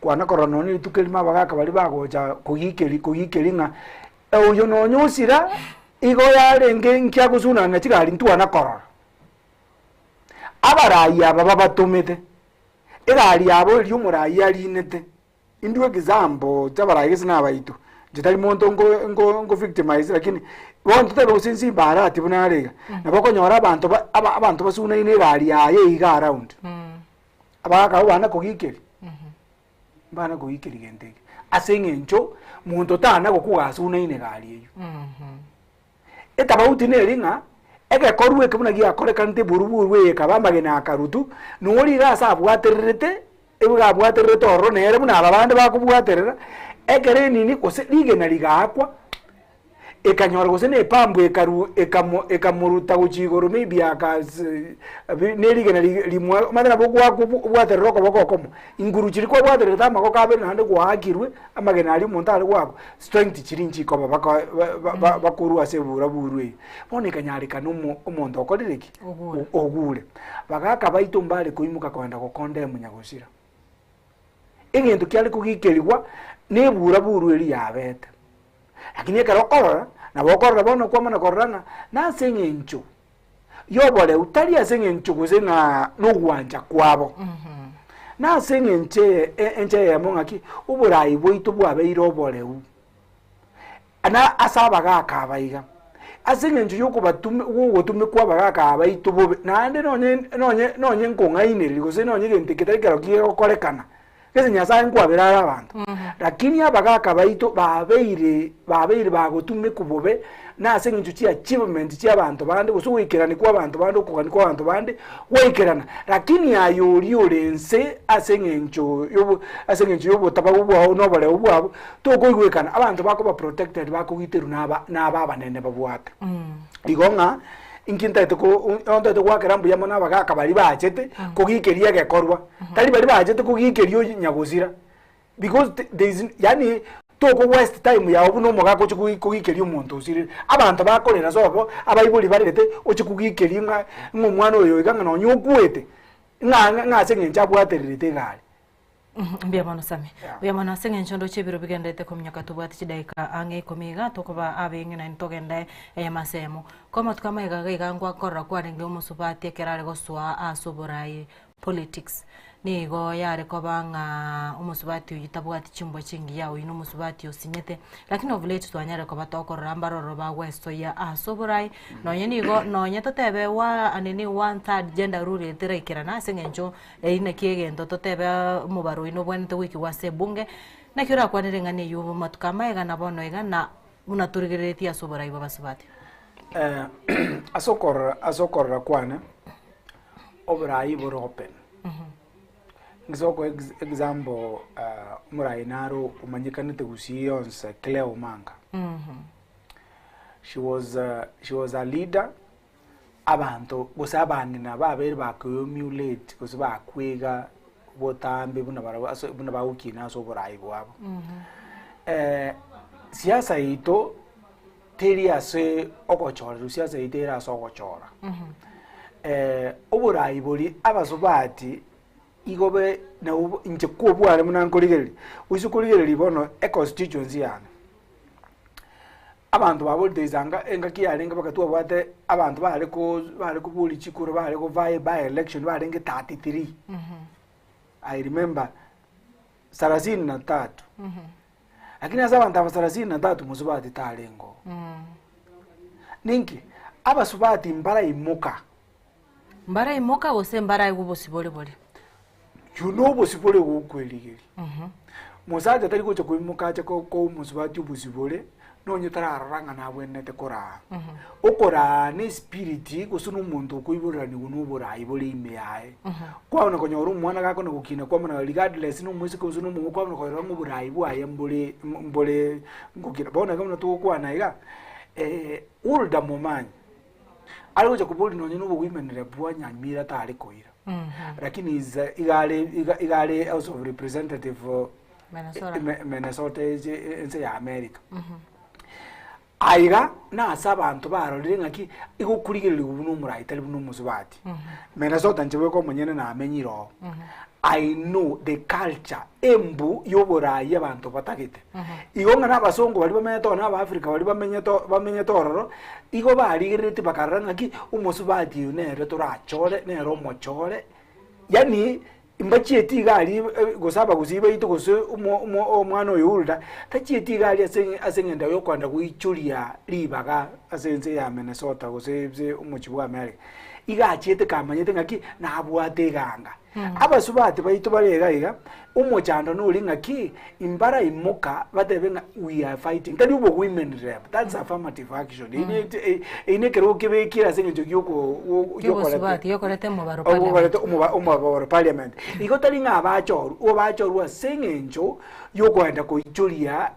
kwana korora nonye rituko erimo abagaka baria bagocha kogikeri kogikeri ng'a oyo nonye osira igo yarenge nki agosunana na chigari ntwana korora. Abarai aba babatomete, egari yabo eria omorai arinete. Indue example chiabarai gese na abaito, inche tari monto nko nko nko victimize lakini bono totabe gose inse imbarati buna are iga, nabo okonyora abanto ba aba abanto basunaine egari yaye iga around, abagaka abwo bana kogikeria, mbana kogikeria gento eke, ase eng'encho monto tana gokwa gasunaine egari eywo. Etabauti neri ng'a. Egekorwa eke buna giakorekanete eburuburu eye ekaba amagena akarutu, noria iga ase abwatererete, iga abwatererete ororo nere buna aba bande bakobwaterera, ekero enini gose rigena rigaakwa, ekanyora gose na epambo ekaru ekamo ekamoruta gochia igoro maybe akase bi na erigena ri rimwa omanyete nabo ogoaka obwa obwaterere okoboko okomo, inguru chiria kwabwatererete amagoko abere naende gwaakirwe, amagena aria omonto are goakwa, strength chiria nchikoba baka ba- ba bakorwa ase eburaburu eywo. Bono ekanyarekana omo omonto okorire ki? Ogure. Ogure. Bagaka baito mbare koimoka kogenda gokonda emonyagosira. Egento kiare kogikerigwa, na eburaburu eria yabete. Lakini ekero okorora, nabo okorora bono kwamana korora ng'a nase eng'encho y'oboreu, tari ase eng'encho gose ng'a nogwancha kwabo. Nase eng'encho eye e- enche eyemo ng'aki, oborai bwaito bwabeire oboreu. Na ase abagaka aba iga, ase eng'encho yokobatumi gogotumekwa abagaka aba baito bobe, naende nonye nonye nonye nkong'ainereria gose nonye egento eke tari kero kegokorekana, Gese Nyasaye nkwabera are abanto. Lakini abagaka baito babeire babeire bagotumekwa bobe na ase eng'encho chia achievement chia abanto bande gose ogoikerani kwa abanto bande okogani kwa abanto bande gwaikerana. Lakini aye oria ore nse ase eng'encho yobo ase eng'encho yobotabagu bwao na oboreu bwabo tokoigwekana. Abanto bakoba protected bakogiterwa na aba na aba abanene babwate. Igo ng'a inki ntaete ko ntaete goakera mbuya mono abagaka baria bachete kogikeria egekorwa, tari baria bachete kogikeria oyo nyagosira, because there is yaani toko waste time yago buna omogaka oche kogi kogikeria omonto osirire. Abanto bakorera sobo, abaibori barerete, oche kogikeria ng'a ng'a omwana oyo iga ng'a nonye okwete, ng'a ng'a ase eng'encho abwatererete egari. Mbuya mono Sammy. Mbuya mono ase eng'encho ndoche ebiro bigenderete kominyoka tobwate chidaika ang'e ikomi iga tokoba abenge naende togende eyemo ase eyemo. Kwa amatuko amaiga iga iga ngwakorora kwarenge omosubati ekero are gosoa ase oborai politics. Nigo yare koba ng'a omosubati oyio tabwati chimbwa chingiya oyio na omosubati osinyete lakini of late twanyarire koba tokorora mbaroro bagwesoyia ase oborai nonye nigo nonye totebe wa nini one third gender rule eteraikerana ase eng'encho Eyio naki egento totebe omobaro oino obwenerete goikigwa ase ebunge, naki orakwanere eng'ana eyio amatuko amaega na bono iga, na buna torigereretie ase oborai bw'abasubati. Ase okorora ase okorora kwane, oborai bore open. Ngise gokoa ex- example omorai naro omanyekanete gusii yonsi Claire Omanga. She was she was a leader. Abanto gose abang'ina babeire bakoemulate gose bakwega botambe buna barabwo ase buna bagokina ase oborai bwabo. Siasa yaito teri ase ogochorerwa, siasa yaito ere ase ogochora. Oborai boria abasubati igo be nabo inche kobware buna nkorigereria, oise korigereria bono econstituency yane. Abanto baborete isanga engaki yarenge mpaka twabwate abanto bare ko bare koboria chikura bare go vie by election barenge 33 I remember sarasini na tatu lakini ase abanto aba sarasini na tatu mosubati tarenge oo. Ninki? Abasubati mbaraimoka. Mbaraimoka gose mbaraigwe obosibore boria. You know obosibore gokwerigeria. Mosacha tari gocha koimoka ache ko- koa omosubati obosibore, nonye tararora ng'a nabwenerete koraa. Okoraa na espiriti gose na omonto okoiboreranigwa na oborai bore ime yaye. Kwabana konyora omwana gakona gokina kwamana regardless na omoiseke gose na omomura kwabana korora ng'a oborai bwaye mbore mbore ngokina. Bono iga buna togokwana iga, Hulda Momanyi, Are gocha koboria nonye na obogoimanera bwa Nyamira tare koira. Lakini is a- iga are iga iga are house of representative Minnesota. Me- Minnesota eche ense ya America. Aiga nase abanto barorire ng'aki igokorigererigwa buna omorai tari buna omosubati. Minnesota inche bweka omonyene namenyire oo. I know the culture embu y'oborai abanto batagete. Igo ng'a nabasongo baria bamenyete oo na abaafrika baria bamenyete oo bamenyete ororo, igo barigereretie bakarora ng'aki, omosubati oyo nere torachore, nere omochore, yaani mbachieti iga aria gose abagusii baito gose omo omo omwana oyo Hulda, tachieti iga aria ase ase eng'encho ya okoenda goichoria ribaga ase ense ya Minnesota gose ase omochie bwa America. Iga achiete kamanyete ng'aki nabwate eganga. Abasubati baito bare iga iga, omochando nore ng'aki, imbaraimoka batebe ng'a we are fighting, tari obo women rep, that's affirmative action, eyio ne ekerogo kebekire ase eng'encho gioko Kiobosubati, giokoreta omobaro parliament. okoreta omobaro parliament. Igo tari ng'a abachorwa, igo bachorwa ase eng'encho yokoenda koichoria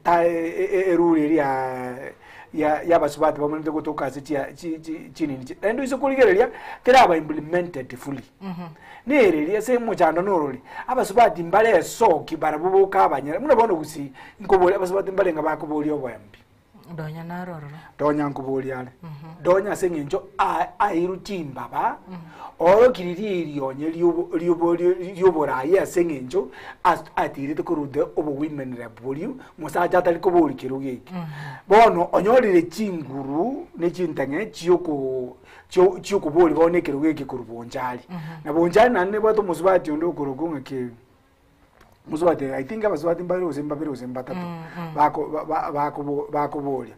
ta erure eria ya y'abasubati bamenyete gotoka ase chia chi chi chinini chi naende oise korigereria teraba implemented fully. Nereri ase omochando norori, abasubati mbare esoki barabwo boka abanyene buna bono gusii nkoboria abasubati mbarenge bakoboria oboembi. Donya naro ororo. Donya nkoboria are. Donya ase eng'encho a- airwe chimbaba, Oorokirie ririonye ri'oboraai ase engencho atiirete korwa the obowomen rep boria mosacha atari koboria kerogo eke. Bono onyorire chinguru ne chintang'e chiokoboria bono ekerogo eke korwa Bonchari. Na Bonchari naende nebwate omosubati onde okorokwa ng'aki mosubati I think abasubati mbare gose mbabere gose mbatato bakoboria.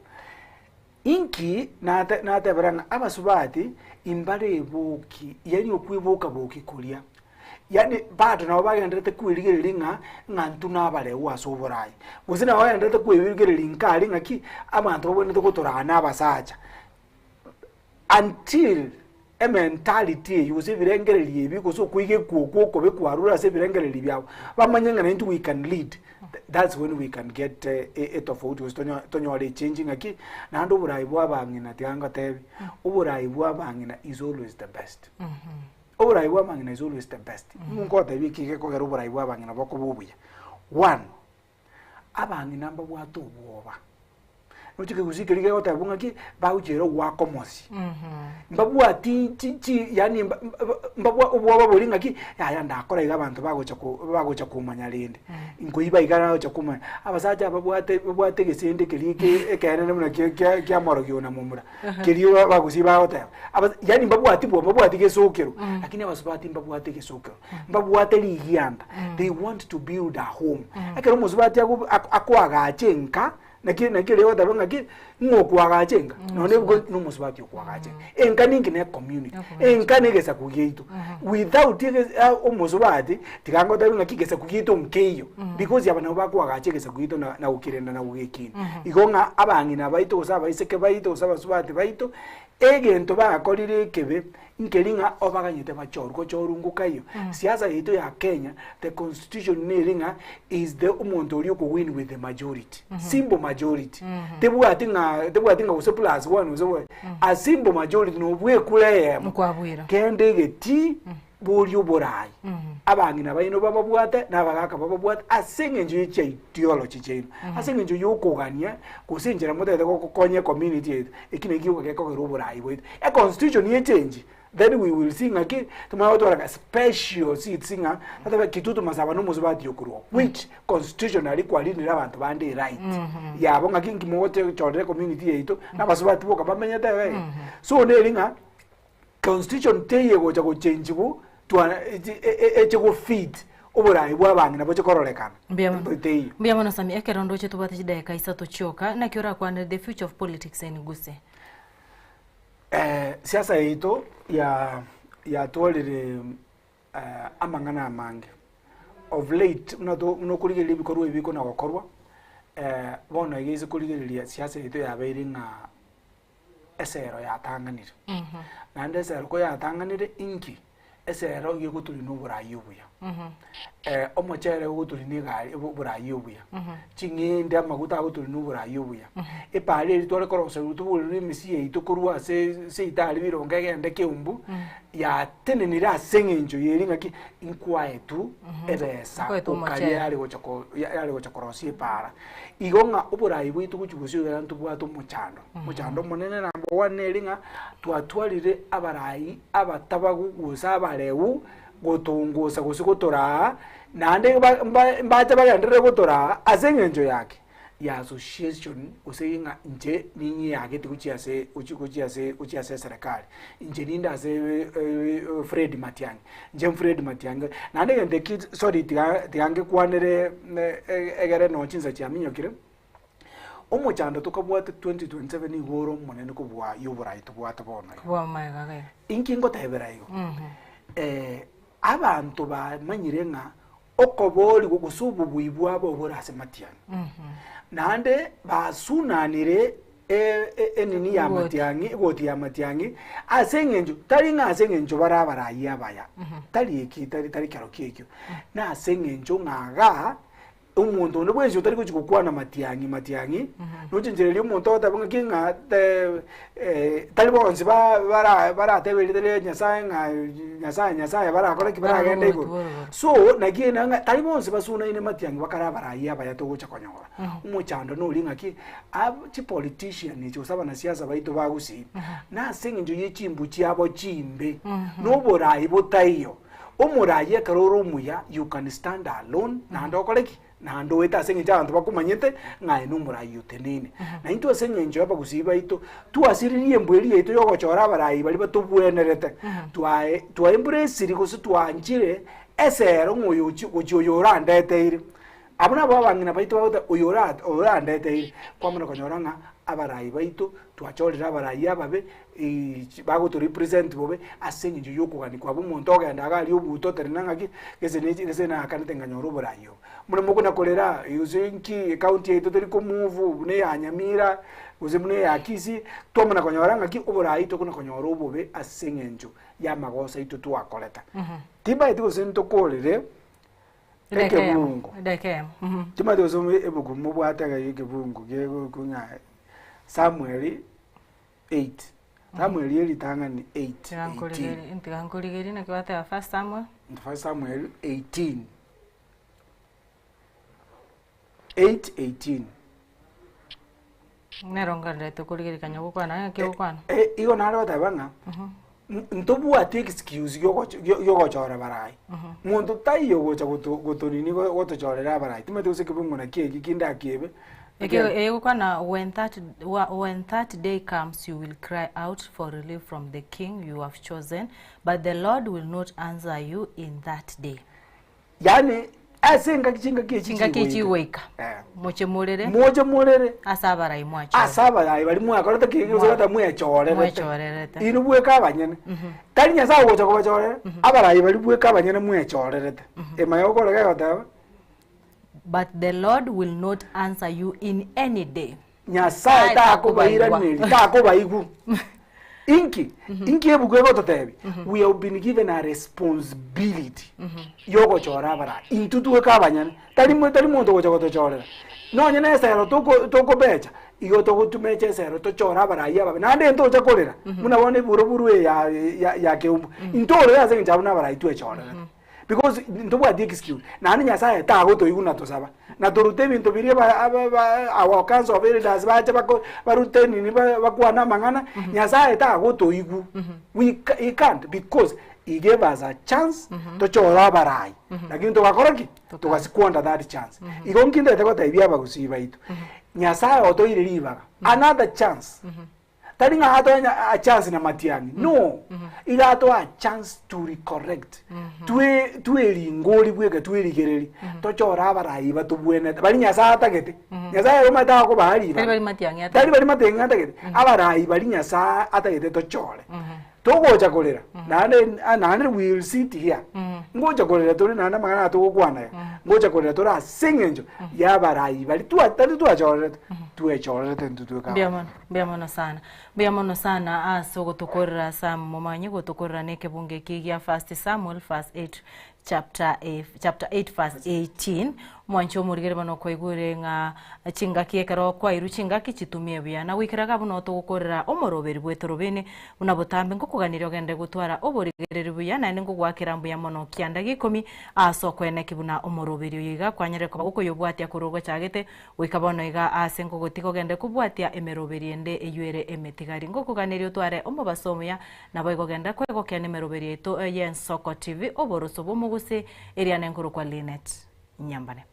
Inki nate natebera ng'a abasubati imbareboki, yaani okweboka-boki koria, yaani bado nabo bagendererete kwerigereria ng'a ng'a intwe nabareu ase oboraai, gose nabo bagendererete kwerigereria nka aria ng'aki, abanto babwenerete gotoraa na abasacha, until ementality eywo gose ebirengererio ebi gose okoigekwa okwo okobe kwarure ase ebirengererio biabo, bamanye ng'a naintwe we can lead, that's when we can get etofauti gose tonyo tonyore echange ng'aki, naende oborai bwa abang'ina tiga ngotebi, oborai bwa abang'ina is always the best. Oborai bwa abang'ina is always the best. Ngotebie eki gekogera oborai bwa abang'ina bokoba obuya, one, abang'ina mbabwate obwoba. Noche kegusii keria gegoteba ng'aki, bagochiera ogoaka omosie. Mbabwati chi chi yaani mba mba mbabwa obwoba boria ng'aki, yaya ndakora iga abanto bagocha ko bagocha komanya rende, nkoiba iga nagocha komanya. Abasacha babwate babwate egesende keria ke ekenene buna kia kia kia morogi ona momura, keria abagusii bagoteba. Aba yaani mbabwati bwoba mbabwati gesokero, lakini abasubati mbabwate egesokero, mbabwate rigianda, they want to build a home. Ekero omosubati ago akoagacha enka. Naki naki erio ogoteba ng'aki, ng'o okoagacha enka? Nonya ebuku na omosubati okoagacha enka. Enka ninki? Ne ecommunity. Enka na egesaku giaito. Without ege omosubati, tiga ngotebi ng'aki egesaku giaito nkeiyo, because aba nabo bakoagacha egesaku giaito na na gokirenda na gogekinia. Igo ng'a abang'ina baito gose abaiseke baito gose abasubati baito, egento bakorire ekebe, Nkeri ng'a obaganyete bachorwe, gochorwa ngokaiyo. Siasa yaito ya Kenya, the constitution neri ng'a is the omonto oria oko win with the majority. Simple majority. Tebwati ng'a tebwati ng'a gose plus one gose what. A simple majority nobua ekura eyemo. Nkwabwera. Kende egetii boria oborai. Abang'ina baino bababwate na abagaka bababwate ase eng'encho ye chiaideology chiaino. Ase eng'encho ya okogania gose enchera motagete gokonya ecommunity yaito. Eki nakio gioka gekogera oborai bwaito. Econstitution yechange, then we will see ng'aki tomanye gotwara ka special seats ng'a totebe Kitutu Masaba na omosubati okorwa which constitutionally kwarindire abanto bande eright yabo ng'aki nki mogochorera ecommunity yaito na abasubati boka bamenyete iga iga. So neri ng'a constitution teiyo egocha gochengiwu twa eche gofit oborai bwa abang'ina boche kororekana. Mbuya mono. Teiyo. Mbuya mono Sammy, ekero ndoche tobwate chidakika isato chioka, naki orakwanere the future of politics in Gusii? Eh, siasa yaito ya yatwarire amang'ana amange. Of late buna to buna okorigereria ebikorwa ebi bikona gokorwa, bono iga ase korigereria siasa yaito yabeire ng'a esero yatang'anire. Naende esero koyatang'anire inki? Esero iga egotorina oborai obuya. Omochere ogotorina egari oborai obuya, ching'ende amaguta agotorina oborai obuya, epara eria tware koroserwa toborerwe emisia yaito korwa ase seito aria birongo egende keumbu, yatenenire ase eng'encho ya eri ng'aki, nkwaetwe ebesa Nkwaetwe okaria omochere. yare gocha ko yare gocha korosia epara. Igo ng'a oborai bwaito gochia bosio iga ntobwate omochando, omochando omonene number one neri ng'a twatwarire abarai abatabagu gose abareu gotongosa gose gotoraa, naende ba mba mbache bagenderere gotoraa ase eng'encho yake ya association gose ng'a inche ninyieagete gochia ase gochi gochia ase gochia ase eserekari, inche ninde ase Fred Matiang'i, inche Fred Matiang'i. Naende egento eki sorry tiga tiga ngekwanere egere nonye chinsa chiaminyokire. Omochando tokabwate 2027 nigo ore omonene kobua yoborai tobwate bono iga. Kobua amaega iga. Inki ngotebera igo? Abanto bamanyire ng'a okoboorigwa gose obobui bwabo bore ase matiang'i. Naende basunanire enini ya matiang'i, egoti ya matiang'i, ase eng'encho, tari ng'a ase eng'encho bare abarai abaya, tari eki, tari tari kerokio ekio, na ase eng'encho ng'a igaa, Omonto onde bwensi otari gochia gokwana matiang'i matiang'i, nochenchereria omonto ogoteba ng'aki ng'a tari bonsi ba- bara baratebe erieta ria Nyasaye ng'a Nyasaye Nyasaye barakore ki baragende igoro. So naki ere ng'a tari bonsi basunaine matiang'i bakare abarai abaya togocha konyora. Omochando noria ng'aki, ab chipolitician echi gose abanasiasa baito ba gusii, nase eng'encho ye chimbu chiabo chimbe, na oborai botaiyo. Omoraia ekero ore omuya, you can stand alone, naende okore ki? Naende oete ase eng'encho abanto bakomanyete ng'a aye nomoraia oteneine. Na intwe ase eng'encho y'abagusii baito, twasiririe embwa eria yaito yogochora abarai baria batobwenerete. Twae twaembraciri gose twanchire esero ng'a oyo ochi gochia oyo orandeteire. Abwo nabo abang'ina baito bagoteba oyo ora orandeteire, kwamana konyora ng'a abarai baito twachorire abarai ababe bagoto represent bobe ase eng'encho ya okogania kwabo omonto ogenda iga aria obuta otenena ng'aki gese ne gese naakanete nkanyora oborai obo. Buna mokona korera gose nki ecounty yaito teri ko move buna eya Nyamira gose buna eya Kisii, twamana konyora ng'aki oborai tokona konyora obobe ase eng'encho ya amagoso aito twakorete. Timanyeti gose ntokorere ekebungo, timanyeti gose ebuku mobwate iga ekebungo gegoku ng'a Samuel 8 Samuel eritang'ani 8 Tiga 18 nkorigerie tiga nkorigerie naki bateba first Samuel. First Samuel 18 8 18 Nero ngenderete korigereria kanya gokwana ng'aki ogokwana. Eh, igo nare goteba ng'a ntobwati excuse giogocho- gio- giogochora abarai. Monto taiyo ogocha goto gotonini gotochorera abarai. Timanyeti gose ekebungo naki eki kinde akiebe. Eke egokwana when that when that day comes you will cry out for relief from the king you have chosen but the Lord will not answer you in that day. Yaani ase engaki chingaki echi Chingaki echi chigoika. chigoika. Eh. Moche morere. Moche morere. Ase abarai mwachorete. Ase abarai baria mwakorete ki gose gota mwechorerete. Mwechorerete. Inwe bweka abanyene. Tari Nyasaye ogocha kobachorera, abarai baria bweka abanyene mwechorerete. Emanya gokora gegoteba. But the Lord will not answer you in any day. Nyasaye takobairaneria, takobaigwa. Inki? Inki ebuku egototebia? We have been given a responsibility yogochora abarai. Intwe tweka abanyene. Tari mo- tari monto ogocha gotochorera. Nonye na esero toko tokobecha, igo togotumecha esero tochore abarai ababe. Naende ntocha korera, buna bono eburoburu eye ya ya ya Keumbu. Ntorere ase eng'encho abwo na abarai twechorerete. Because ntobwati excuse naende Nyasaye tagotoigwa na tosaba na torute ebinto biria ba aba ba our council of elders bache bako barute nini ba bakwane amang'ana Nyasaye tagotoigwa we ca he can't because he gave us a chance tochore abarai lakini togakora ki? Toga squander that chance. Igo nki ntagete gotebia abagusii baito Nyasaye otoire ribaga another chance Tari ng'a atoe a chance na matiang'i no iga atoe a chance to recorrect twe tweringori bweka twerigereri tochore abarai batobwenete bari Nyasaye atagete Nyasaye ere omanyete agokobaa Tari ribaga bari matiang'i tari atagete. bari matiang'i atagete abarai bari Nyasaye atagete tochore togocha korera naende naende we will sit here ngocha korera tore naende amang'ana aya togokwana iga ngocha korera tore ase eng'encho ya abarai baria twa tari twachorerete twechorerete intwe tweka Mbuya abanyene. mono, mbuya mono sana. Mbuya mono sana ase ogotokorera ase momanye gotokorera na ekebungo eke gia First Samuel verse 8 chapter eh, chapter 8 verse 18 mwanche omorigere bono kwaigure ng'a chingaki ekero kwairwe chingaki chitumie buya na goikera iga buna otogokorera omoroberi bw'etorobini buna botambe ngokoganirie ogende gotwara oborigereri buya naende ngogoakera mbuya mono kianda gia ikomi ase okoeneki buna omoroberi oyo iga kwanyarire koba gokoyobwatia korwa ogochagete Goika bono iga aase nkogotiga ogende kobwatia emeroberi ende eyio ere emetigari. Ngokoganeria otware omobaso omuya, naboigo genda kwegokia nemeroberi yaito y'Ensoko TV, oboroso bw'omogusii, eria nenkorokwa Linet Nyambane.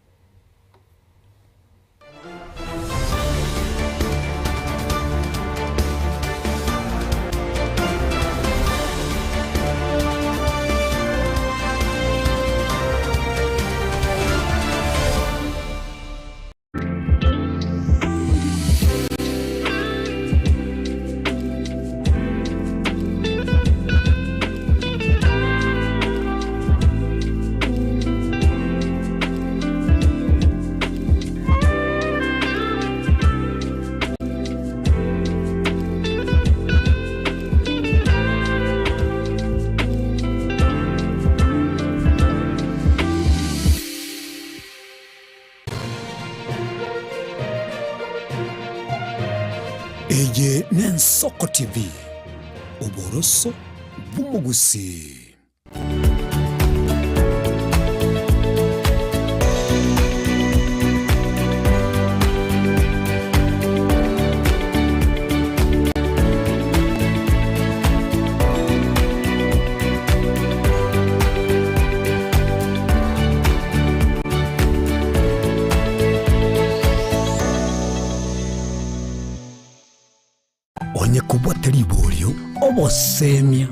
Eye n'Ensoko TV, oboroso bw'omogusii. Onye kobwate riborio, obosemia.